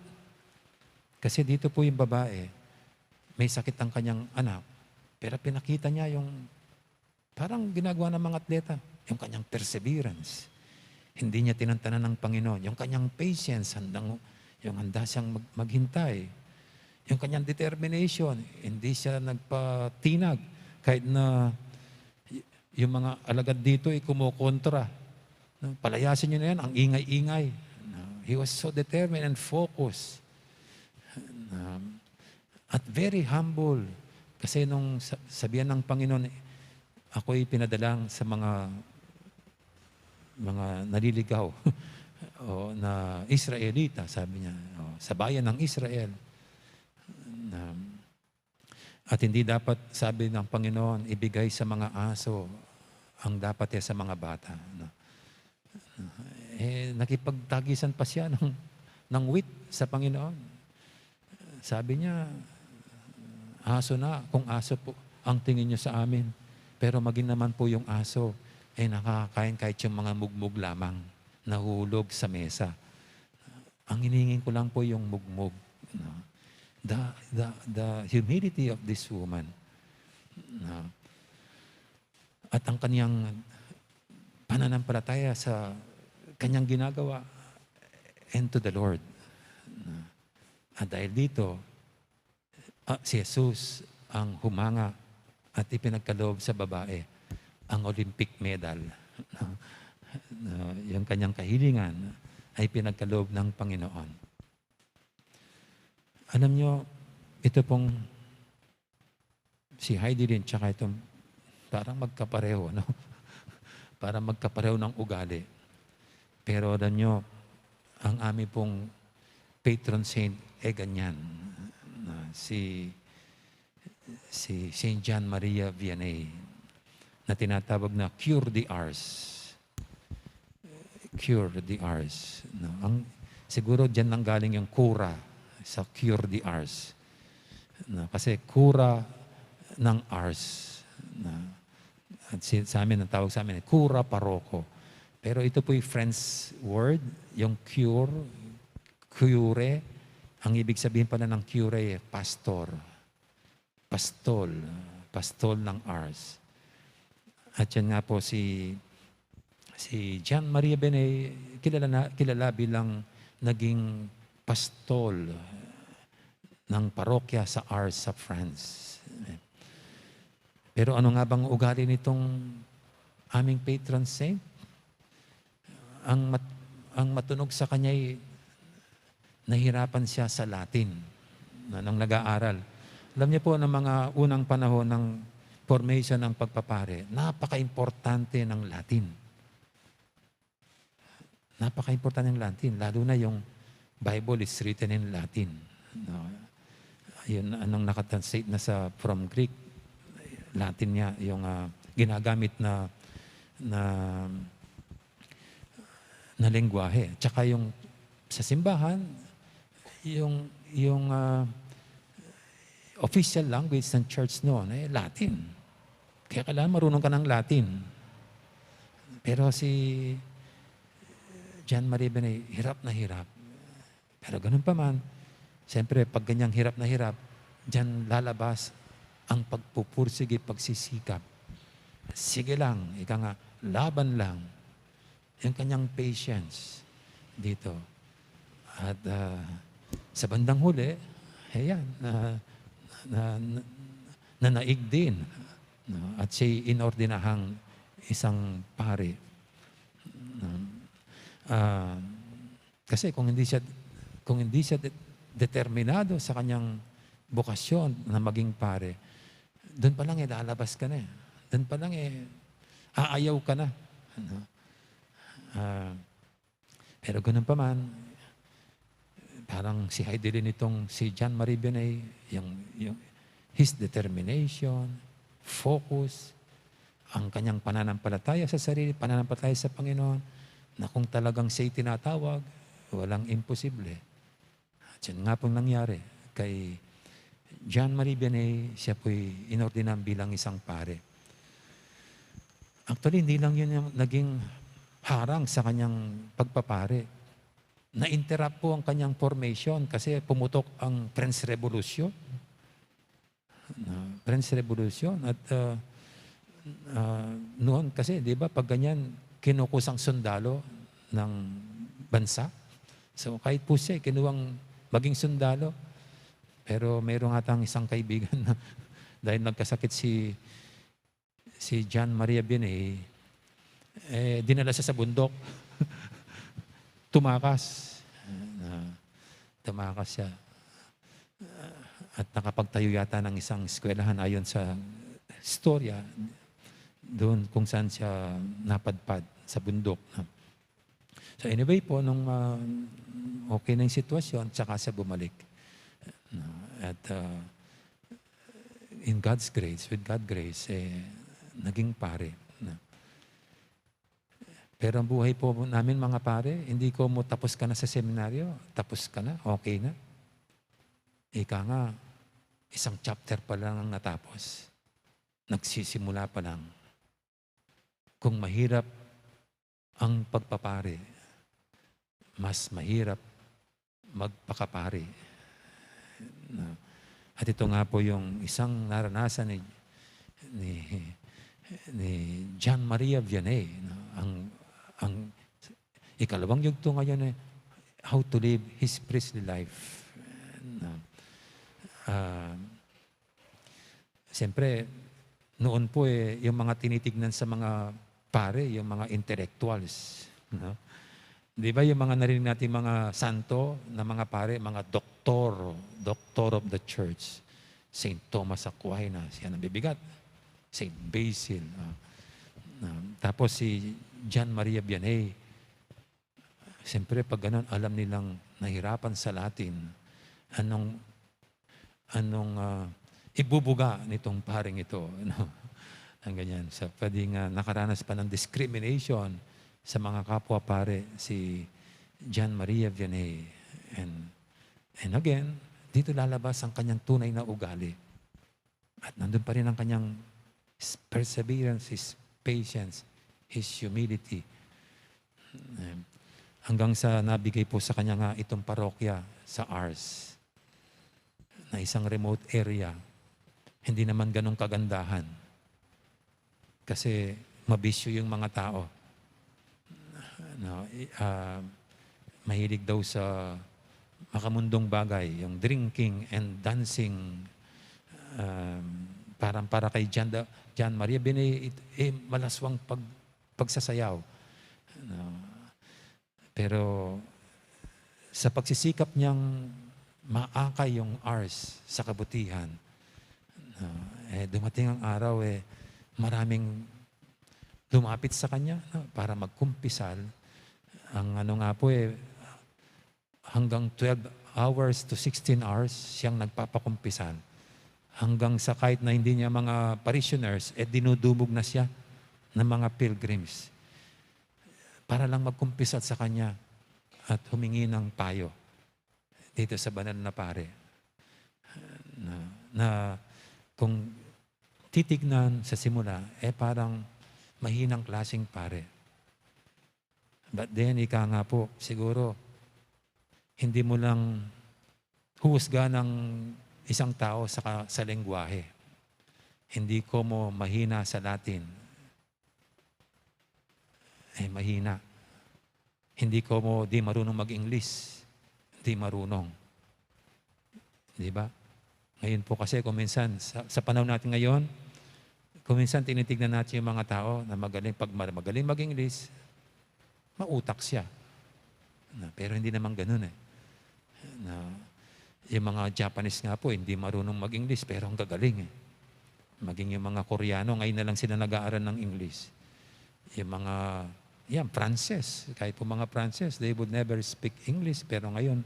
Kasi dito po yung babae, may sakit ang kanyang anak, pero pinakita niya yung parang ginagawa ng mga atleta, yung kanyang perseverance. Hindi niya tinantanan ng Panginoon. Yung kanyang patience, handang, yung handa siyang mag-, maghintay. Yung kanyang determination, hindi siya nagpatinag. Kahit na y-, yung mga alagad dito ay kumukontra. No? Palayasin niyo na yan, ang ingay-ingay. No? He was so determined and focused. No? At very humble. Kasi nung sa-, sabihan ng Panginoon, "Ako'y pinadala sa mga, mga naliligaw o na Israelita," sabi niya, o, sa bayan ng Israel. Na, at hindi dapat, sabi ng Panginoon, ibigay sa mga aso ang dapat, eh, sa mga bata. No? Eh, nakipagtagisan pa siya ng, ng wit sa Panginoon. Sabi niya, "Aso na, kung aso po ang tingin niyo sa amin. Pero maging naman po yung aso, eh, nakakain kahit yung mga mugmug lamang, nahuhulog sa mesa. Ang hinihingin ko lang po yung mugmug." No? The, the, the humility of this woman. No? At ang kanyang pananampalataya sa kanyang ginagawa and to the Lord. At dahil dito, ah, si Jesus ang humanga at ipinagkaloob sa babae ang Olympic medal. No? No, yung kanyang kahilingan ay pinagkaloob ng Panginoon. Alam nyo, ito pong si Heidi Lin, tsaka itong parang magkapareho, no? Parang magkapareho ng ugali. Pero alam nyo, ang amin pong patron saint, eh, ganyan. Na si, si Saint John Maria Vianney na tinatawag na Cure de Ars. Cure de Ars. No? Ang, siguro diyan nanggaling yung kura sa Cure de Ars. No? Kasi kura ng Ars. No? At si, sa amin, ang tawag sa amin ay kura paroko. Pero ito po'y French word, yung cure, cure. Ang ibig sabihin pala ng cure ay pastor. Pastol, pastol ng Ars. At yan nga po si, si John Maria Vianney, kilala, na, kilala bilang naging pastol ng parokya sa Ars sa France. Pero ano nga bang ugali nitong aming patron saint? Ang mat-, ang matunog sa kanya ay nahirapan siya sa Latin, no, nung nag-aaral. Alam niyo po, ng mga unang panahon ng formation ng pagpapare, napaka-importante ng Latin. Napaka-importante ng Latin, lalo na yung Bible is written in Latin. No? Yun, anong nakatranslate na sa, from Greek, Latin niya, yung, ah, ginagamit na, na, na lengguwahe. Tsaka yung sa simbahan, yung, yung, ah, official language ng church noon, eh, Latin. Kaya kailangan marunong ka ng Latin. Pero si John Maria Vianney, hirap na hirap. Pero ganun pa man, siyempre, pag ganyang hirap na hirap, diyan lalabas ang pagpupursige, pagsisikap. Sige lang, ika nga, laban lang. Yung kanyang patience dito. At, ah, sa bandang huli, ayan, na, na, na, nanaig din. No? At siya'y inordinahang isang pari. No? Ah, kasi kung hindi siya, kung hindi siya de-, determinado sa kanyang bokasyon na maging pare, doon pa lang, eh, lalabas ka na, eh. Doon pa lang, eh, aayaw ka na. Ano? Ah, pero ganun pa man, parang si Heidelin itong si John Marie Vianney, yung, yung, his determination, focus, ang kanyang pananampalataya sa sarili, pananampalataya sa Panginoon, na kung talagang siya'y tinatawag, walang imposible. At yun nga pong nangyari kay John Marie Vianney, siya po'y inordinang bilang isang pare. Actually, hindi lang yun yung naging harang sa kanyang pagpapare. Na-interrupt po ang kanyang formation kasi pumutok ang French Revolution. Na, French Revolution. At, ah, ah, noon kasi, di ba, pag ganyan, kinukusang sundalo ng bansa. So, kahit po siya, kinuwang maging sundalo. Pero mayroong atang isang kaibigan na dahil nagkasakit si, si John Maria Vianney, eh, dinala siya sa bundok. Tumakas. Ah, tumakas siya. At nakapagtayo yata ng isang eskwelahan ayon sa istorya, doon kung saan siya napadpad sa bundok. So anyway po, nung, ah, okay na yung sitwasyon, tsaka siya bumalik. No? At, ah, in God's grace, with God's grace, eh, naging pare. No? Pero ang buhay po namin, mga pare, hindi ko mo tapos ka na sa seminaryo, tapos ka na, okay na. Ika nga, isang chapter pa lang ang natapos. Nagsisimula pa lang. Kung mahirap ang pagpapare, mas mahirap magpakapare. No? At ito nga po yung isang naranasan ni, ni, ni John Maria Vianney, no? Ang, ang ikalawang yugto ngayon ay how to live his priestly life. No? Ah, Siyempre, noon po, eh, yung mga tinitignan sa mga pare, yung mga intellectuals, no? Di ba yung mga narinig natin, mga santo na mga pare, mga doktor, doctor of the church, Saint Thomas Aquinas, yan ang bibigat. Saint Basil, ah, ah, tapos si John Maria Vianney. Siyempre, pag ganun, alam nilang nahirapan sa Latin. Anong, anong, ah, ibubuga nitong paring ito, no? Ang ganyan. Sa pwedeng, ah, nakaranas pa ng discrimination sa mga kapwa pare si John Maria Vianney. And, and again, dito lalabas ang kanyang tunay na ugali. At nandun pa rin ang kanyang s-, perseverance, his patience, his humility. Em, hanggang sa nabigay po sa kanya nga itong parokya sa Ars, na isang remote area, hindi naman ganong kagandahan. Kasi mabisyo yung mga tao. No, i-, ah, mahilig daw sa makamundong bagay, yung drinking and dancing. Um, parang para kay John da-, John Maria Vianney, it-, eh, malaswang pag-, pagsasayaw. No? Pero sa pagsisikap niyang maakay yung Ars sa kabutihan, ah, eh, dumating ang araw, eh, maraming lumapit sa kanya, no, para magkumpisal. Ang ano nga po, eh, hanggang twelve hours to sixteen hours siyang nagpapakumpisal. Hanggang sa kahit na hindi niya mga parishioners, eh, dinudumog na siya ng mga pilgrims para lang magkumpisal sa kanya at humingi ng payo dito sa banal na pare. Na, na kung titignan sa simula, eh, parang mahinang klaseng pare. But then, ika nga po, siguro, hindi mo lang huhusga ng isang tao sa ka-, sa lengguwahe. Hindi ko mo mahina sa Latin. Eh, mahina. Hindi ko mo di marunong mag-English. Di marunong. Di ba? Ngayon po kasi, kung minsan, sa, sa panahon natin ngayon, kung minsan tinitignan natin yung mga tao na magaling, pag mar-, magaling mag-English, mautak siya. Na, pero hindi naman ganun eh. Na, yung mga Japanese nga po, hindi marunong mag-English, pero ang gagaling eh. Maging yung mga Koreano, ngayon na lang sila nag-aaral ng English. Yung mga, yan, Frances. Kahit po mga Frances, they would never speak English, pero ngayon,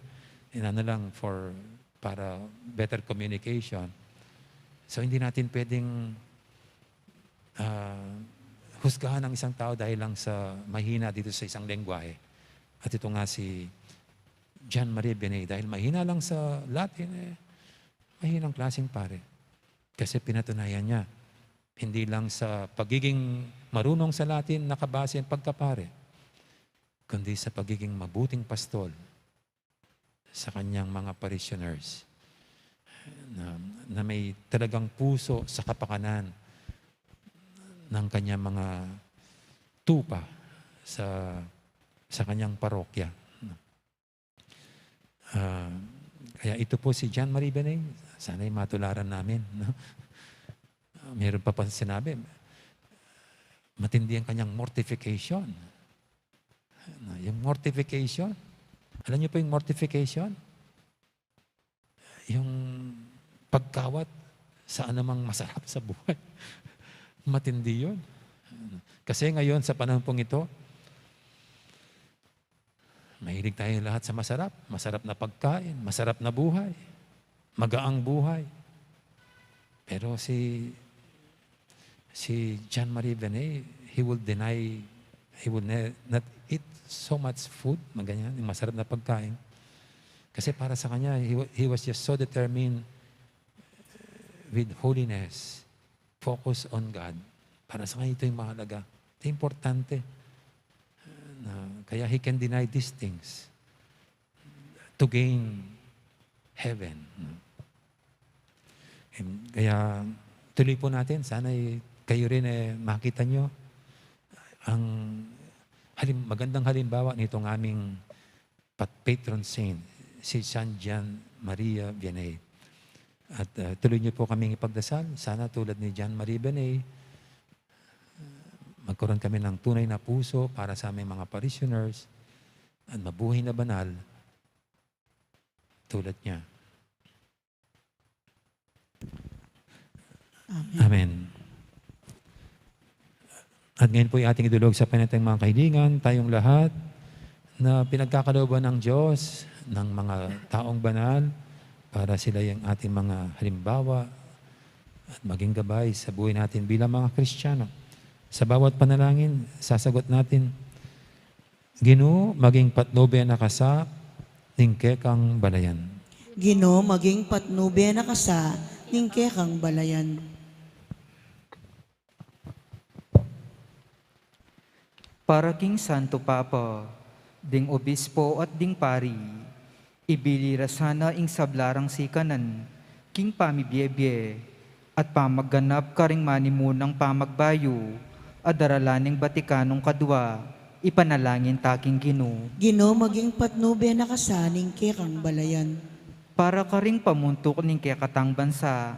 inano lang for, para better communication. So, hindi natin pwedeng, ah, husgahan ang isang tao dahil lang sa mahina dito sa isang lengguwahe. At ito nga si John Maria Vianney, dahil mahina lang sa Latin, eh, mahinang klaseng pare. Kasi pinatunayan niya, hindi lang sa pagiging marunong sa Latin nakabase ang pagkapare, kundi sa pagiging mabuting pastol sa kanyang mga parishioners na, na may talagang puso sa kapakanan ng kanyang mga tupa sa, sa kanyang parokya. Ah, kaya ito po si John Marie Vianney, sana'y matularan namin, no? Meron pa pa sinabi, matindi ang kanyang mortification. Na, yung mortification, alam niyo po yung mortification? Yung pagkawat sa anumang masarap sa buhay. Matindi yun. Kasi ngayon, sa panahon pong ito, mahilig tayo lahat sa masarap. Masarap na pagkain, masarap na buhay, magaang buhay. Pero si, si John Marie Vianney, he will deny, he will ne-, not eat so much food, maganyan, yung masarap na pagkain. Kasi para sa kanya, he wa-, he was just so determined with holiness, focus on God. Para sa kanya, ito yung mahalaga. Ito yung importante. Na, kaya he can deny these things to gain heaven. Em, kaya tuloy po natin. Sana, eh, kayo rin, eh, makita nyo ang halim-, magandang halimbawa nitong aming pat-, patron saint, si San John Maria Vianney. At, ah, tuloy niyo po kaming ipagdasal. Sana tulad ni John Maria Vianney, magkaroon kami ng tunay na puso para sa aming mga parishioners at mabuhay na banal tulad niya. Amen. Amen. At ngayon po ay ating idulog sa panatang mga kahilingan, tayong lahat na pinagkakalooban ng Diyos ng mga taong banal para sila yung ating mga halimbawa at maging gabay sa buhay natin bilang mga Kristiyano. Sa bawat panalangin, sasagot natin, Ginu, maging patnube na ka sa ning kekang balayan. Ginu, maging patnube na ka sa ning kekang balayan. Para king Santo Papa, ding obispo at ding pari, ibili ra sana ing sabla rang sikanan king pamibiebie at pamagganap karing manimunang pamagbayu a daralan ning Batikanong Kadua, ipanalangin ta king Ginu. Ginu, maging patnube na ka sa ning kekang balayan. Para karing pamuntuk ning kekatang bansa,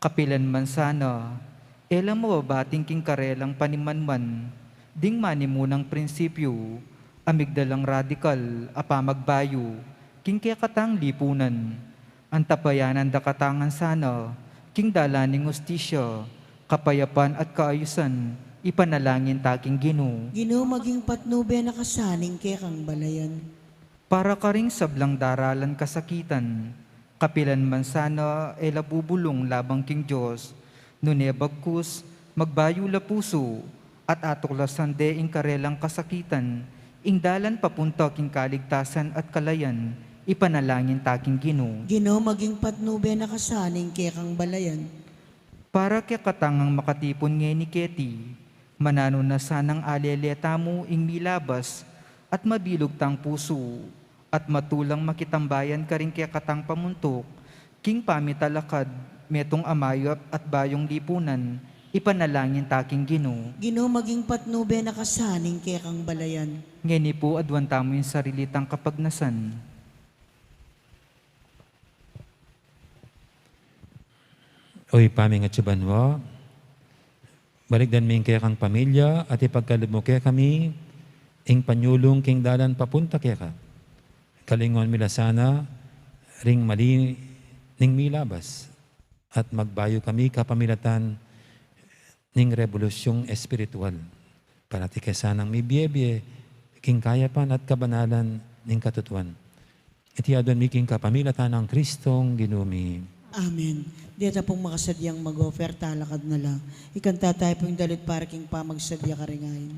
kapilan man sana, e la mababating king karelang panimanman ding manimunang prinsipyu a migdalang radikal a pamagbayu king kekatang lipunan. Antabayanan da kata ngan sana king dalan ning ustisya, kapayapan at kaayusan, ipanalangin ta king Ginu. Ginu, maging patnube na ka sa ning kekang balayan. Para karing sablang daralan kasakitan, kapilan man sana e la bubulung laban king Dios, nune bagkus, magbayu la pusu, at atuklasan de ing karelang kasakitan, ing dalan papunta king kaligtasan at kalayan, ipanalangin ta king Ginu. Ginu, maging patnube na ka sa ning kekang balayan. Para kekatang makatipun ngeni keti, mananu na sanang alele tamu ing milabas at mabilug tang pusu, at matulang makitambayan karing kekatang pamuntuk king pamitalakad metung a mayap at bayung lipunan, ipanalangin ta king Ginu. Ginu, maging patnube na ka sa ning kekang balayan. Ngeni pu, aduan tamu ing sarili tang kapagnasan. O Ibpa mi atsu ka banua, balikdan mi ing kekang pamilya at ipagkalub mu kekami ing panyulung king dalan papunta keka. Kalinguan mi la sana ring mali ning milabas at magbayu kami kapamilatan ning rebolusyung espiritual. Parati ke sanang mibiebie king kayapan at kabanalan ning katutuan. Iti aduan mi king kapamilatan nang Kristong Ginu mi. Amen. Deta pung makasadyang mag-offer, talakad na la. Ikanta tayu pung dalit para king pamagsadya karing ain.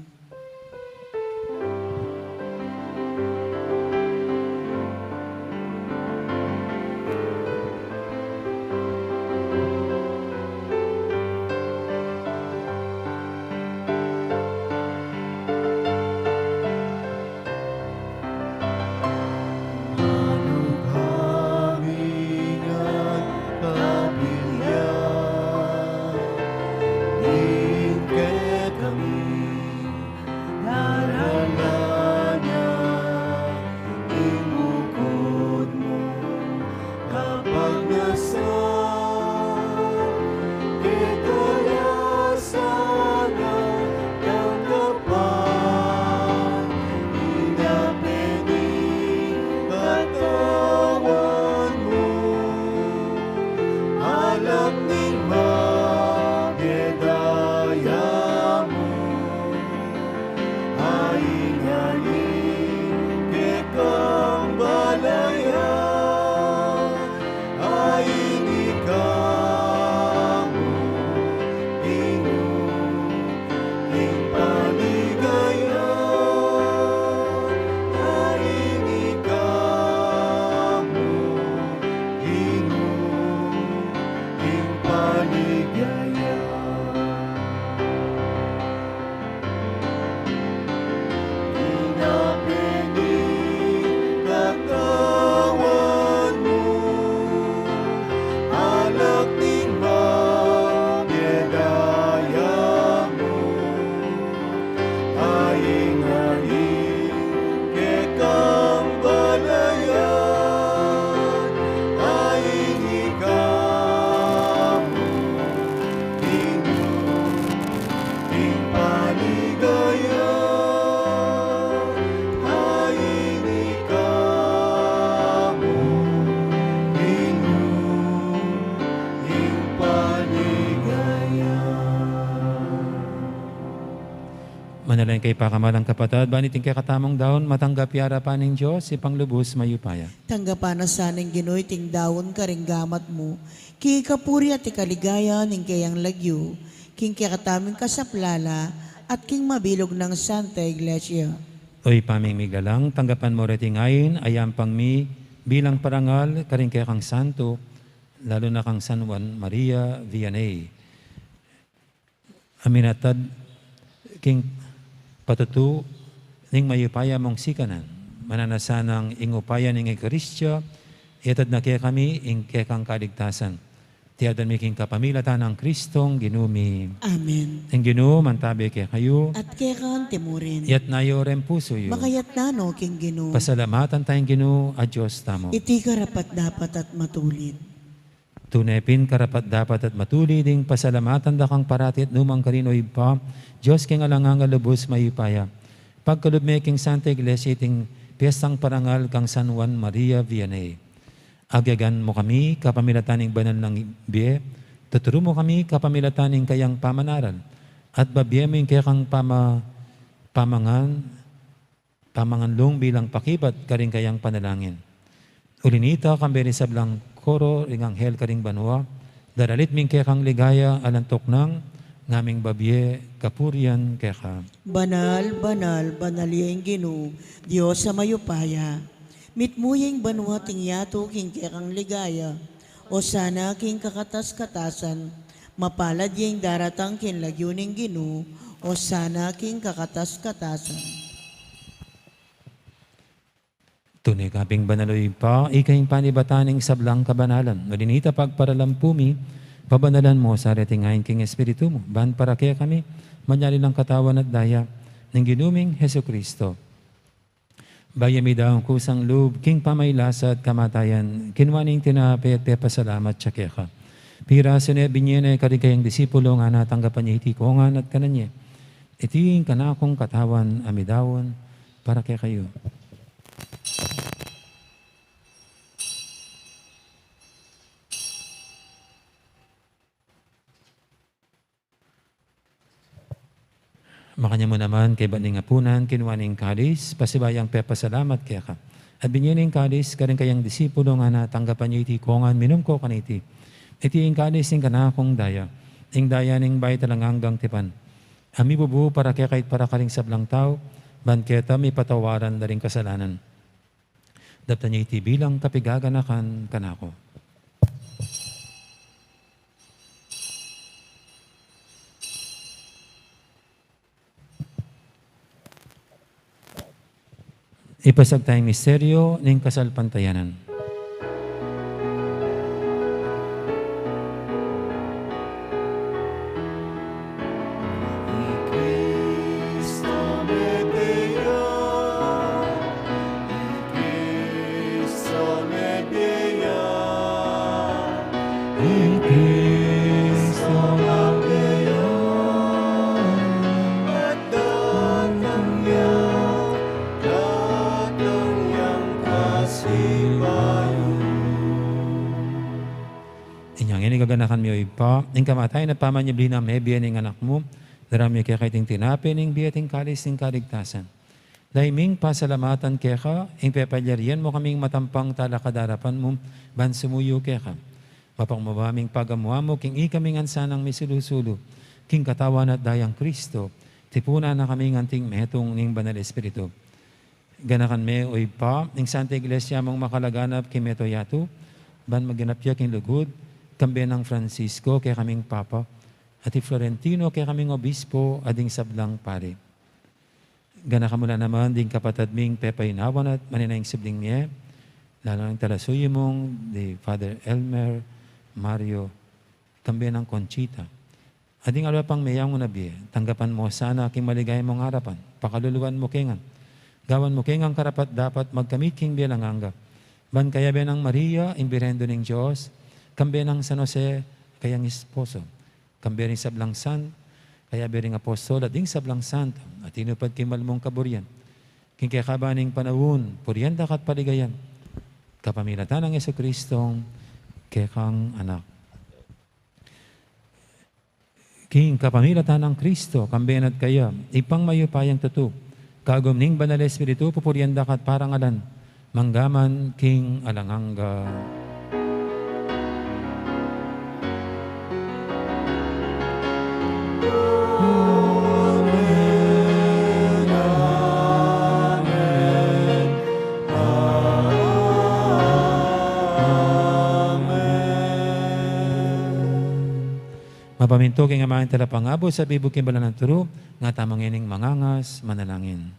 Manalangin kayu, pakamalan kung kapatad, ban iting kekatamung daun matanggap ya king arapan ning Dios, Ibpang lubus mayupaya. Tanggapan na sa ning Ginu iting daun karing gamat mu, king kapurian at ikaligaya ning keyang lagyu, king kekatamung kasaplalan, at king mabilug nang Santa Iglesia. O Ibpa ming migalang, tanggapan mu reting ain a yampang mi bilang parangal karing kekang santo, lalu na kang San Juan Maria Vianney. A minatad king patutu ning mayupaya mung sikanan, mananu na sanang ing upaya ning Eukaristia, iatad na kekami ing kekang kaligtasan. Iti aduan mi king kapamilatan nang Kristong Ginu mi. Amen. Ing Ginu mantabe kekayu. At keka mu rin. Itas yu ring pusu yu. Makatas no king Ginu. Pasalamatan taya ing Ginu a Dios tamu. Iti karapat-dapat at matulid. Tune pin karapat-dapat at matulid ing pasalamatan da kang parati at nukarin man, O Ibpa, Dios king alang angga, lubus mayupaya. Pagkalub me king Santa Iglesia iting piestang parangal kang San Juan Maria Vianney. Agyagan mu kami kapamilatan ning banal nang bie, tuturu mu kami kapamilatan ning kayang pamanaral, at babie mu ing kekang pama-, pamangan pamanganlung bilang pakibat karing kayang panalangin. Uli nita, kambe ring sablang koro ring anghel karing banua, daralit mi ing kekang ligaya alang tuknang, ngaming babie kapurian keka. Banal, banal, banal ya ing Ginu, Dios a mayupaya. Mitmu ya ing banua at ing yatu king kekang ligaya. Osana king kakatas-katasan. Mapalad ya ing daratang king lagyu ning Ginu. Osana king kakatas-katasan. Tune ka pin banal, O Ibpa, ika ing panibatan ning sablang kabanalan. Uli nita pagparalampu mi, pabanalan mu sa reting ain king Espiritu mu, ban para kekami, manyari lang katawan at daya ning Ginu ming Jesucristo. Bayu ya midaun kusang lub king pamagkasakit at kamatayan, kinua ne ing tinape at pepasalamat ya keka. Pirasu ne, binie ne karing kayang disipulo, ngana, tanggapan ye iti kongan at kanan ye. Iti ing kanakung katawan a midaun para kekayu. Makanyan mu naman, kaybat ning apunan, kinua ne ing kalis, pasibayu yang pepasalamat keka. At binie ne ing kalis karing kayang disipulo, ngana, tanggapan ye iti kongan, minum kayu kaniti. Iti ing kalis ning kanakung daya, ing daya ning bayu at alang anggang tipan, a mibubu para kekayu at para karing sablang tau, ban keta mipatawaran la ring kasalanan. Daptan ye iti bilang kapaganakan kanaku. Ipasiag taya ing misteryu ning kasalpantayanan. Inya ngeni, gaganakan mi, o Ibpa, ing kamatayan at pamanyubli nang mebie ning Anak mu, daraun mi keka iting tinape ning bie at ing kalis ning kaligtasan. Dayang pasalamatan keka, ing pepalyarian mu kaming matampang talakad king arapan mu, ban sumuyu keka. Mapakumbaba ming pagamu-amu king ikami ngan sanang misulu-sulu king katawan at dayang Kristo, tipunan na kami ngan anting metung ning Banal Espiritu. Ganakan me, o Ibpa, ing Santa Iglesia mung makalaganap king mabilug a yatu, ban maganap ya king lugud, kambe nang Francisco, kekaming Papa, at i Florentino, kekaming Obispo, at ding sablang pari. Ganakan mu la naman ding kapatad ming pepaynawan at manenaya ing subling mie, lalu na ing talasuyu mung di Father Elmer Mario, kambe nang Conchita. At ding aliwa pang meyangu na bie, tanggapan mu sana king maligaya mung arapan, pakaluluan mu ke ngan. Gawan mu ke ngan karapat-dapat magkamit king bie alang angga. Ban kayabe nang Maria, ing Birhen Indu ning Dios, kambe nang San Jose, kayang esposo, kambe ring sablang san-, kayabe ring apostol, at ding sablang santo, a tinupad king mal mung kaburian. King kekaban ning panaun, purian da ka at paligayan. Kapamilatan nang Jesucristong kekang Anak. King kapamilatan nang Kristo, kambe na at kaya, Ibpang mayupayang tutu, kagum ning Banal Espiritu, pupurian da ka at parangalan, mangga man king alang angga. Amen, amen, amen. Mapamintu king amanung talapangabus, at bibukid king banal nang turu, nga tamu ngening mangangas, manalangin.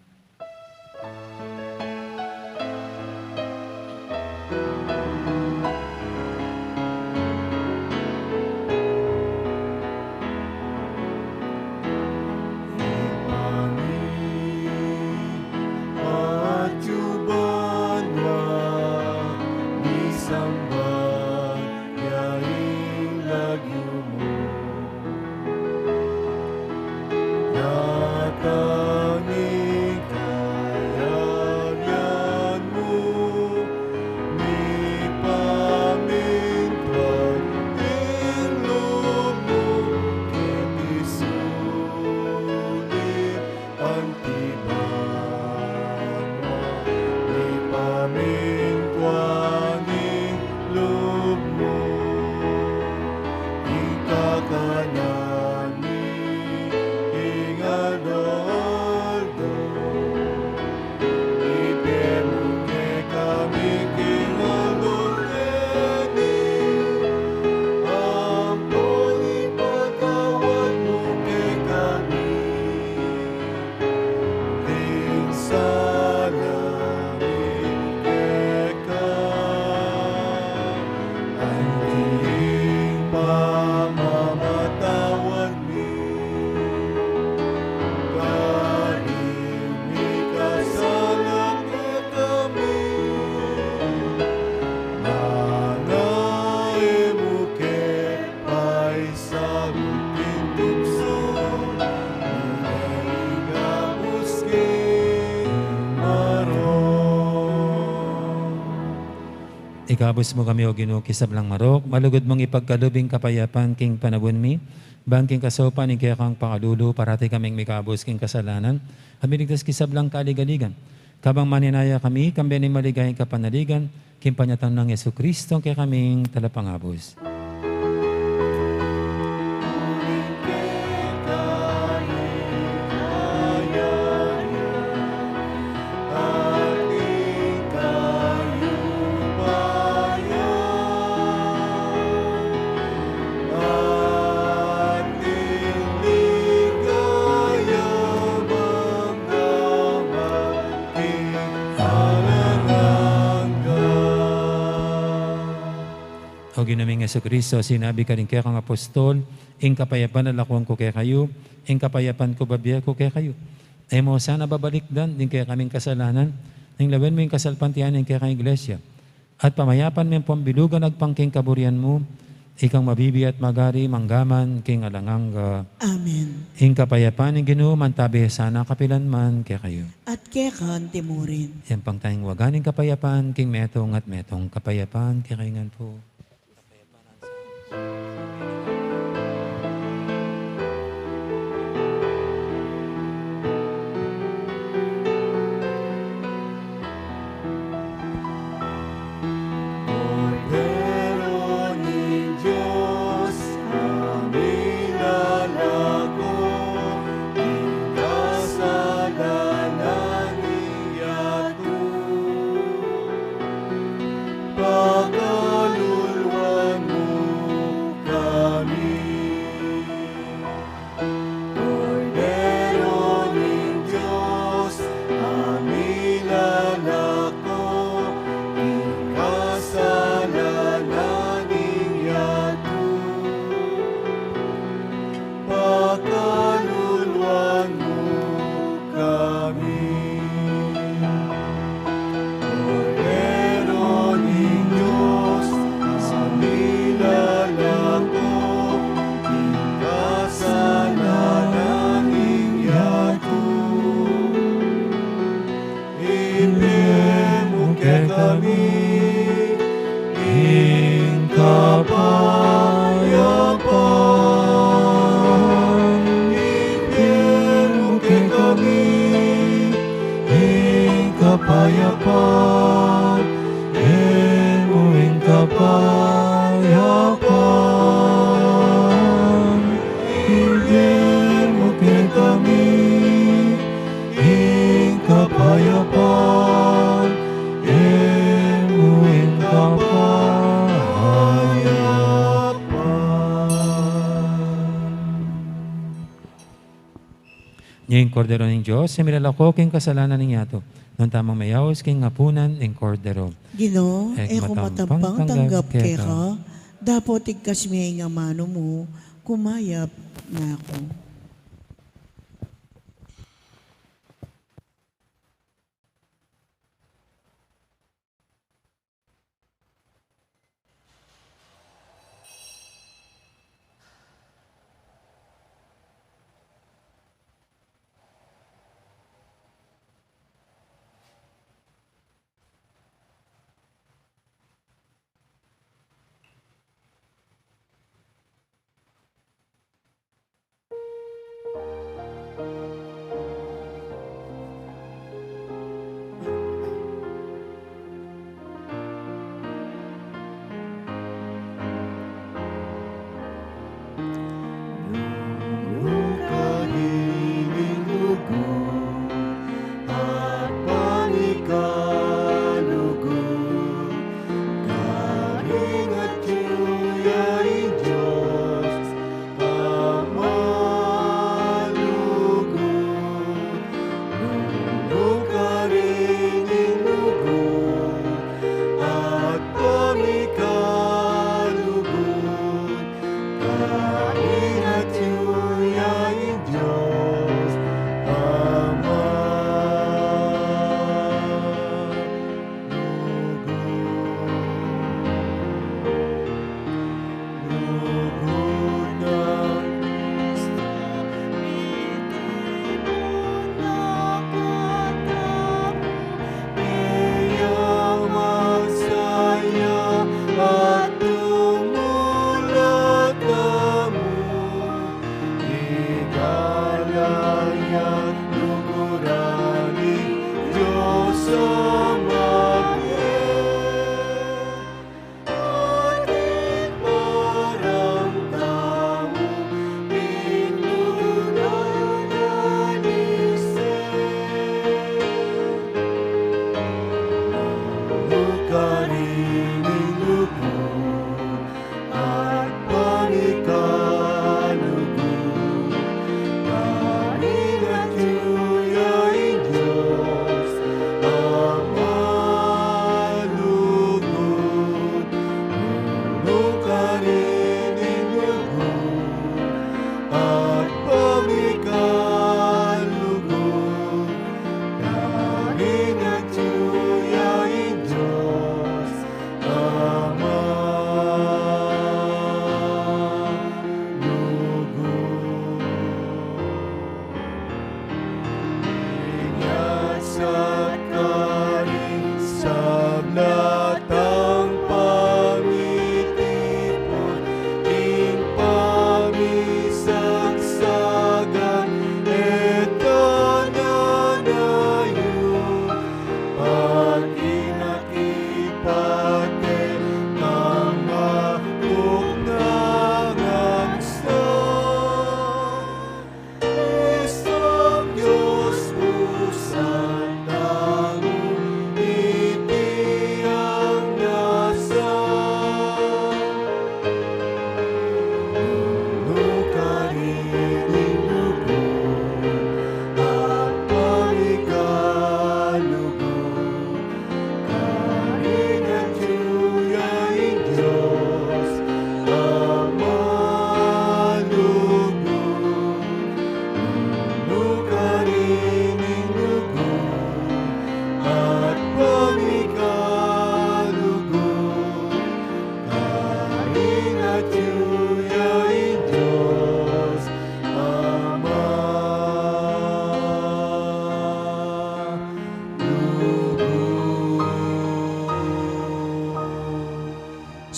Atiu banua, misamban ya ing lagyu mu. Datang ing kayarian mu, mipamintuan ing lub mu, keti sulip anti banua, mipamintuan ing lub mu, ing kakanan mi king aldo-aldo, ibie mu kekami king aldo ngeni, ampon ipatawad mu kekami ing sala mi keka, anti ing pamamatawad mi karing mikasala kekami, nune e mu ke paisaul king tuksu, nune ikabus king marok. Ikabus mu kami, O Ginu, king sablang marok, malugud mung ipagkalub ing kapayapan king panaun mi, ban king kasaupan ning kekang pakalulu, parati kaming mikabus king kasalanan, at miligtas king sablang kaligaligan. Kabang maninaya kami, kambe ning maligayang kapanaligan, king panyatang nang Jesucristo, ing kekaming talapangabus. O Ginu ming Jesucristo, sinabi ka karing kekang apostol, ing kapayapan lalakwan ku kekayu, ing kapayapan ku bibie ku kekayu. E mu sana babalikdan ding kekaming kasalanan, nune lawen mu ing kasalpantayanan ning kekang Iglesia. At pamayapan me ampon bilugan agpang king kaburian mu, ikang mabibie at magari mangga man king alang angga. Amen. Ing kapayapan ning Ginu mantabi sana kapilan man kekayu. At keka mu rin. Yampang tayang wagan ing kapayapan king metung at metung. Kapayapan kekayu ngan pu. Kordero ning Dios, a milalako king kasalanan ning yatu. Pakalulu Ing Kordero ning Dios, e milalako king kasalanan ning yatu. Nuan tamung meyaus king apunan ning Kordero. Ginu, e ku matampang tanggap keka, dapot igkas me ing amanu mu, kumayap na ku.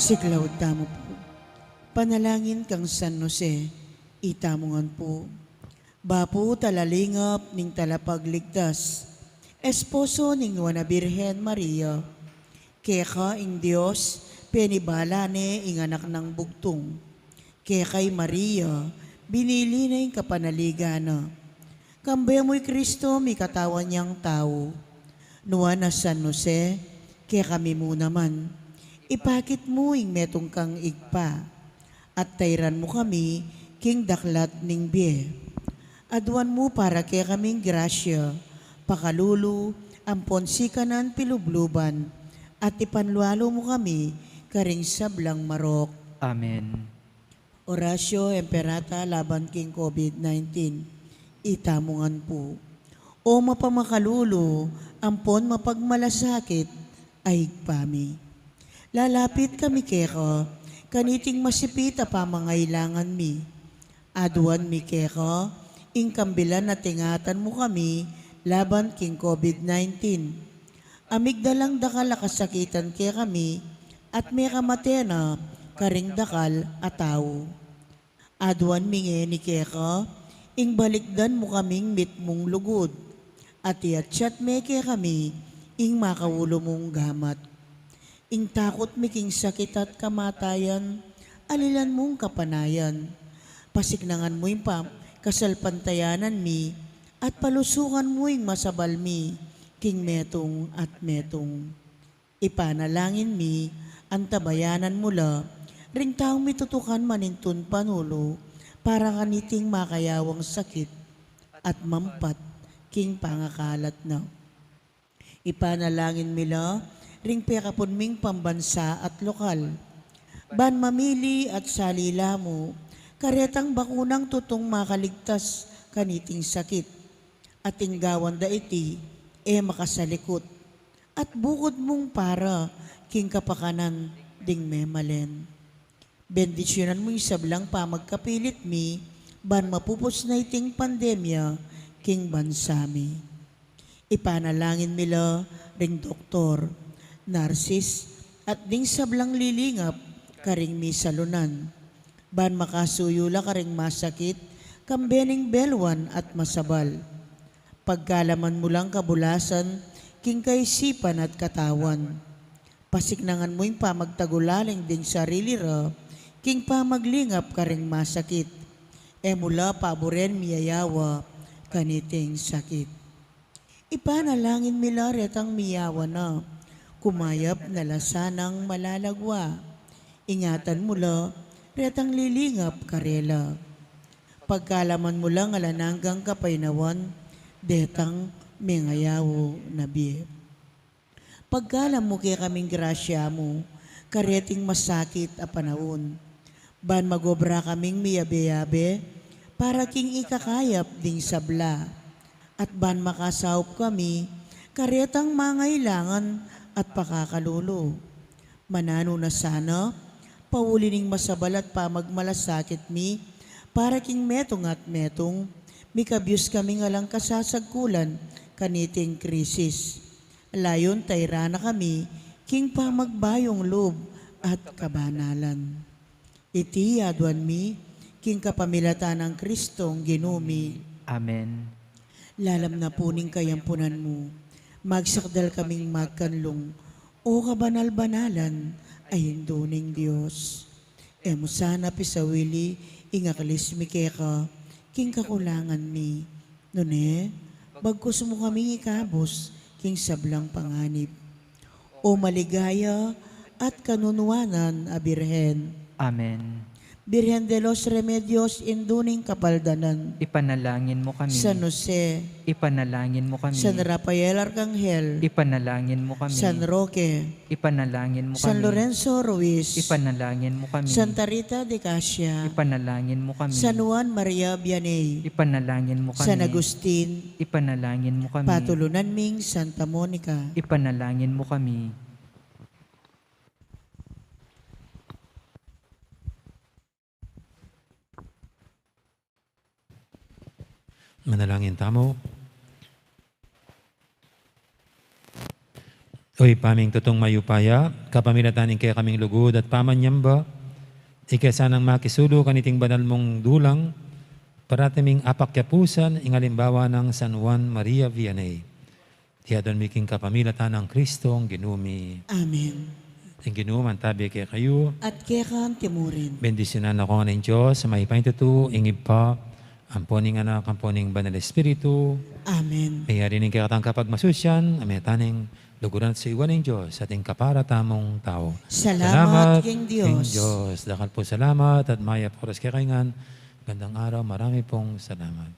Siklaud tamu pu. Panalangin kang San Jose, itamu ngan pu. Bapu talalingap ning Talapagligtas, esposo ning Nuan a Birhen Maria, keka ing Dios penibala ne ing Anak nang bugtung. Keka i Maria, binili na ing kapanaligan na. Kambe mu i Kristo, mikatawan yang tau. Nuan a San Jose, kekami mu naman ipakit mu ing metung kang Ibpa, at tairan mu kami king daklat ning bie. Aduan mu para kekaming grasya, pakalulu, ampon sikanan pilubluban, at ipanlualu mu kami karing sablang marok. Amen. Oratio Imperata laban king COVID nineteen. Itamu ngan pu. O mapamakalulu, ampon mapagmalasakit a Ibpa mi. Lalapit kami keka, kaniting masipit a pamangailangan mi. Aduan mi keka, ing kambilan a tingatan mu kami laban king COVID nineteen. A migdalang dakal a kasakitan kekami, at mekamate na karing dakal a tau. Aduan mi ngeni keka, ing balikdan mu kaming mitmung lugud, at iatsat me kekami, ing makaulu mung gamat. Ing takut mi king sakit at kamatayan, alilan mung kapanayan. Pasiknangan mu ing pam-, kasalpantayanan mi, at palusukan mu ing masabal mi, king metung at metung. Ipanalangin mi, antabayanan mu la, ring taung mitutukan manintun panulu, para kaniting makayawang sakit, at mampat, king pangakalat na. Ipanalangin mi la, ring pekapun ming pambansa at lokal. Ban mamili at salila mu, karetang bakunang tutung makaligtas kaniting sakit. At ing gawan da iti, e makasalikut. At bukud mung para, king kapakanan, ding memalen. Bendisyunan mu ing sablang pamagkapilit mi, ban mapupus na iting pandemya, king bansa mi. Ipanalangin mi la, ring doktor, narsis, at ding sablang lilingap, karing misalunan. Ban makasuyu la karing masakit, kambe ning beluan at masabal. Pagkalaman mu lang kabulasan, king kaisipan at katawan. Pasiknangan mu ing pamagtagulaling ding sarili ra, king pamaglingap karing masakit. E mu la paburen miyayawa, kaniting sakit. Ipanalangin mi la retang miyawa na, kumayap na la sanang malalagwa. Ingatan mu la, retang lilingap karela. Pagkalaman mu lang alang anggang kapaynawan, detang mengayaw na bie. Pagkalam mu kekaming grasya mu, kareting masakit a panaun. Ban magobra kaming miyabe-yabe, para king ikakayap ding sabla. At ban makasaup kami, karetang mangailangan at pakakalulu. Mananu na sana, pauli ning masabal at pamagmalasakit mi, para king metung at metung, mikabyus kaming alang kasasagkulan, kaniting krisis. Layun tayran na kami, king pamagbayung lub at kabanalan. Iti aduan mi, king kapamilatan nang Kristong Ginu mi. Amen. Lalam na pu ning kayampunan mu, magsakdal kaming magkanlung, O kabanal-banalan a Indu ning Dios. E mu sana pisawili ing aklis mi keka, king kakulangan mi. Nune, bagkus mu kaming ikabus, king sablang panganib. O maligaya at kanunuanan a Birhen. Amen. Birhen de los Remedios, Indu ning Kapaldanan. Ipanalangin mu kami. San Jose. Ipanalangin mu kami. San Rafael Arkanghel. Ipanalangin mu kami. San Roque. Ipanalangin mu kami. San Lorenzo Ruiz. Ipanalangin mu kami. Santa Rita de Casia. Ipanalangin mu kami. San Juan Maria Vianney. Ipanalangin mu kami. San Agustin. Ipanalangin mu kami. Patulunan ming Santa Monica. Ipanalangin mu kami. Manalangin tamu. O Ibpa ming tutung mayupaya, kapamilatan ning kekaming lugud at pamanyamba, ika sanang makisulu kaniting banal mung dulang, parati ming apakyapusan ing alimbawa nang San Juan Maria Vianney. Iti aduan mi king kapamilatan nang Kristong Ginu mi. Amen. Ing Ginu mantabi kekayu. At keka mu rin. Bendisyunan na kayu ning Dios a mayupayang tutu, ing Ibpa, ampo ning Anak, ampo ning Banal Espiritu. Amen. Meyari ning kekatang kapagmasusian, a metung luguran at suyuan ning Dios, ating kapara tamung tau. Salamat king Dios. King Dios. Dakal pung salamat at mayap a oras kekayu ngan. Gandang araw, marami pong salamat.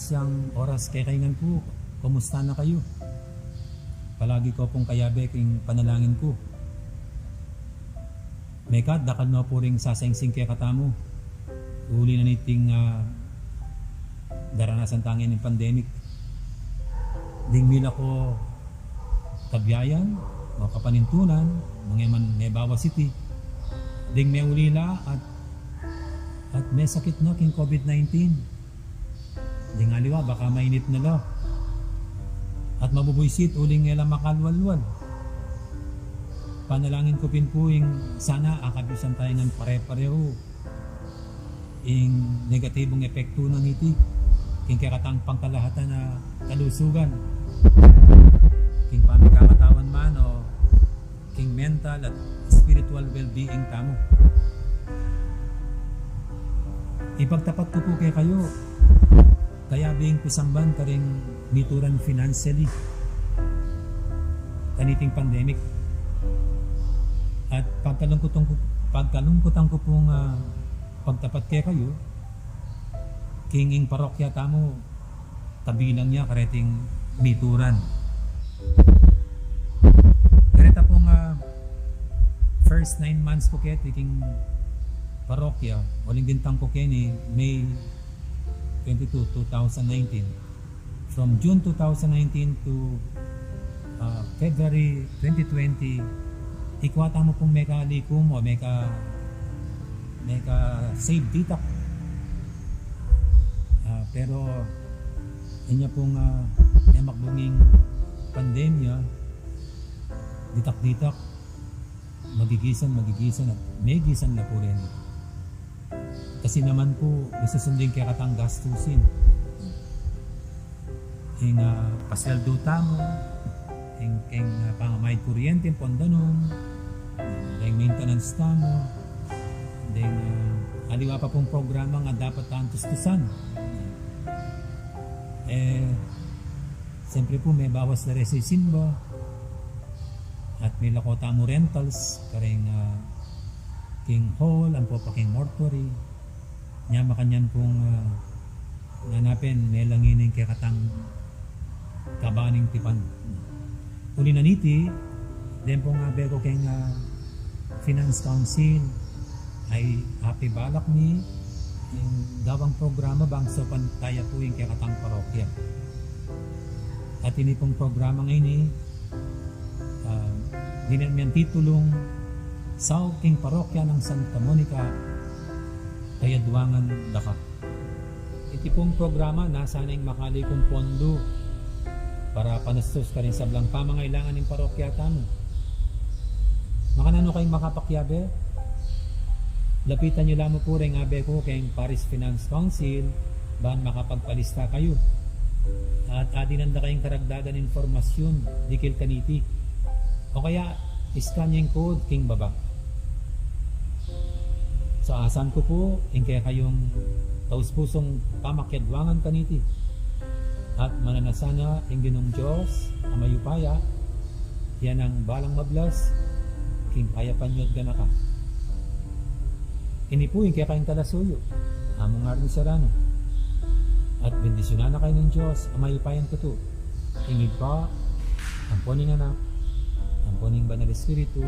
Siyang oras kekayu ngan pu, kumusta na kayu? Palagi ko pung kayabe king panalangin ku. Mekad dakal no pu ring sasaingsing kekatamu uli na niting, ah, daranasan ta ngeni ning pandemic. Ding mila ko kabiayan o kapanintunan, mangeman mebawas iti, ding meulila at, at mesakit no king COVID nineteen. Ding aliwa, baka mainit na la at mabubuisit uling e la makalwalwal. Panalangin ku pin pu ing sana akabiusan tayu ngan pare-parehu ing negatibung epektu na niti king kekatang pangkalahatan a kalusugan, king pamikakatawan man o king mental at spiritual well-being tamu. Ipagtapat ku pu kekayu, kayabe ing pisamban karing mituran financially kaniting pandemic. At pagkalungkutan ku, pagkalungkutan ku pung, ah, pagtapat kekayu, king ing parokya tamu, kabilang ya kareting mituran. Kareta pung, ah, first nine months ku keti king parokya, uling bintang ku keni May twenty-two, two thousand nineteen. From June two thousand nineteen to, ah, February twenty twenty, ikwa tamu pung mekalikum o meka, meka-save ditak. Ah, pero inya pung, ah, memakbung ing pandemya, ditak-ditak, magigisan, magigisan, at megisan la pu reni. Kasi naman pu, misusundin kekatang gastusin. Ing, ah, pasweldu tamu, ing, ing, ah, pamamayad kuryente, ing pon danum, ing maintenance tamu, ding, ah, aliwa pa pung programa nga dapat tang tustusan. E, siyempre pu, mebawas la reng sisimba. At milako tamu rentals, karing, ah, king hall, ampo pa king mortuary. Nya makanyan pung, ah, nanapen, melangin ing kekatang kabaning tipan. Uli na niti, deng pung abe ku keng, ah, Finance Council, ay apibalak mi ing gawang programa bang saupan taya pu ing kekatang parokya. At ini pung programa ngeni, ah, dinan mi yang titulung Saup king Parokya nang Santa Monica, Kayadwangan Daka. Iti pung programa, nasa na ing makalikum pondu para panastus karing sablang pamangailangan ning parokya tamu. Makananu kayung makapakiabe? Lapitan yu la mu pu reng abe ku keng Parish Finance Council, ban makapagpalista kayu. At adinan da kayung karagdagan impormasyun dikil kaniti. O kaya, scan yu ing code king baba. Sausan ku pu ing kekayung taus-pusung pamakiadwangan kaniti. At mananasana ing Ginung Dios a mayupaya, ya nang balang mablas, king kayapan yu at ganaka. Ini pu ing kekayung talasuyu, Among Arnie Serrano. At bendisyunan na kayu ning Dios a mayupayang tutu, ing Ibpa, ampo ning Anak, ampo ning Banal Espiritu.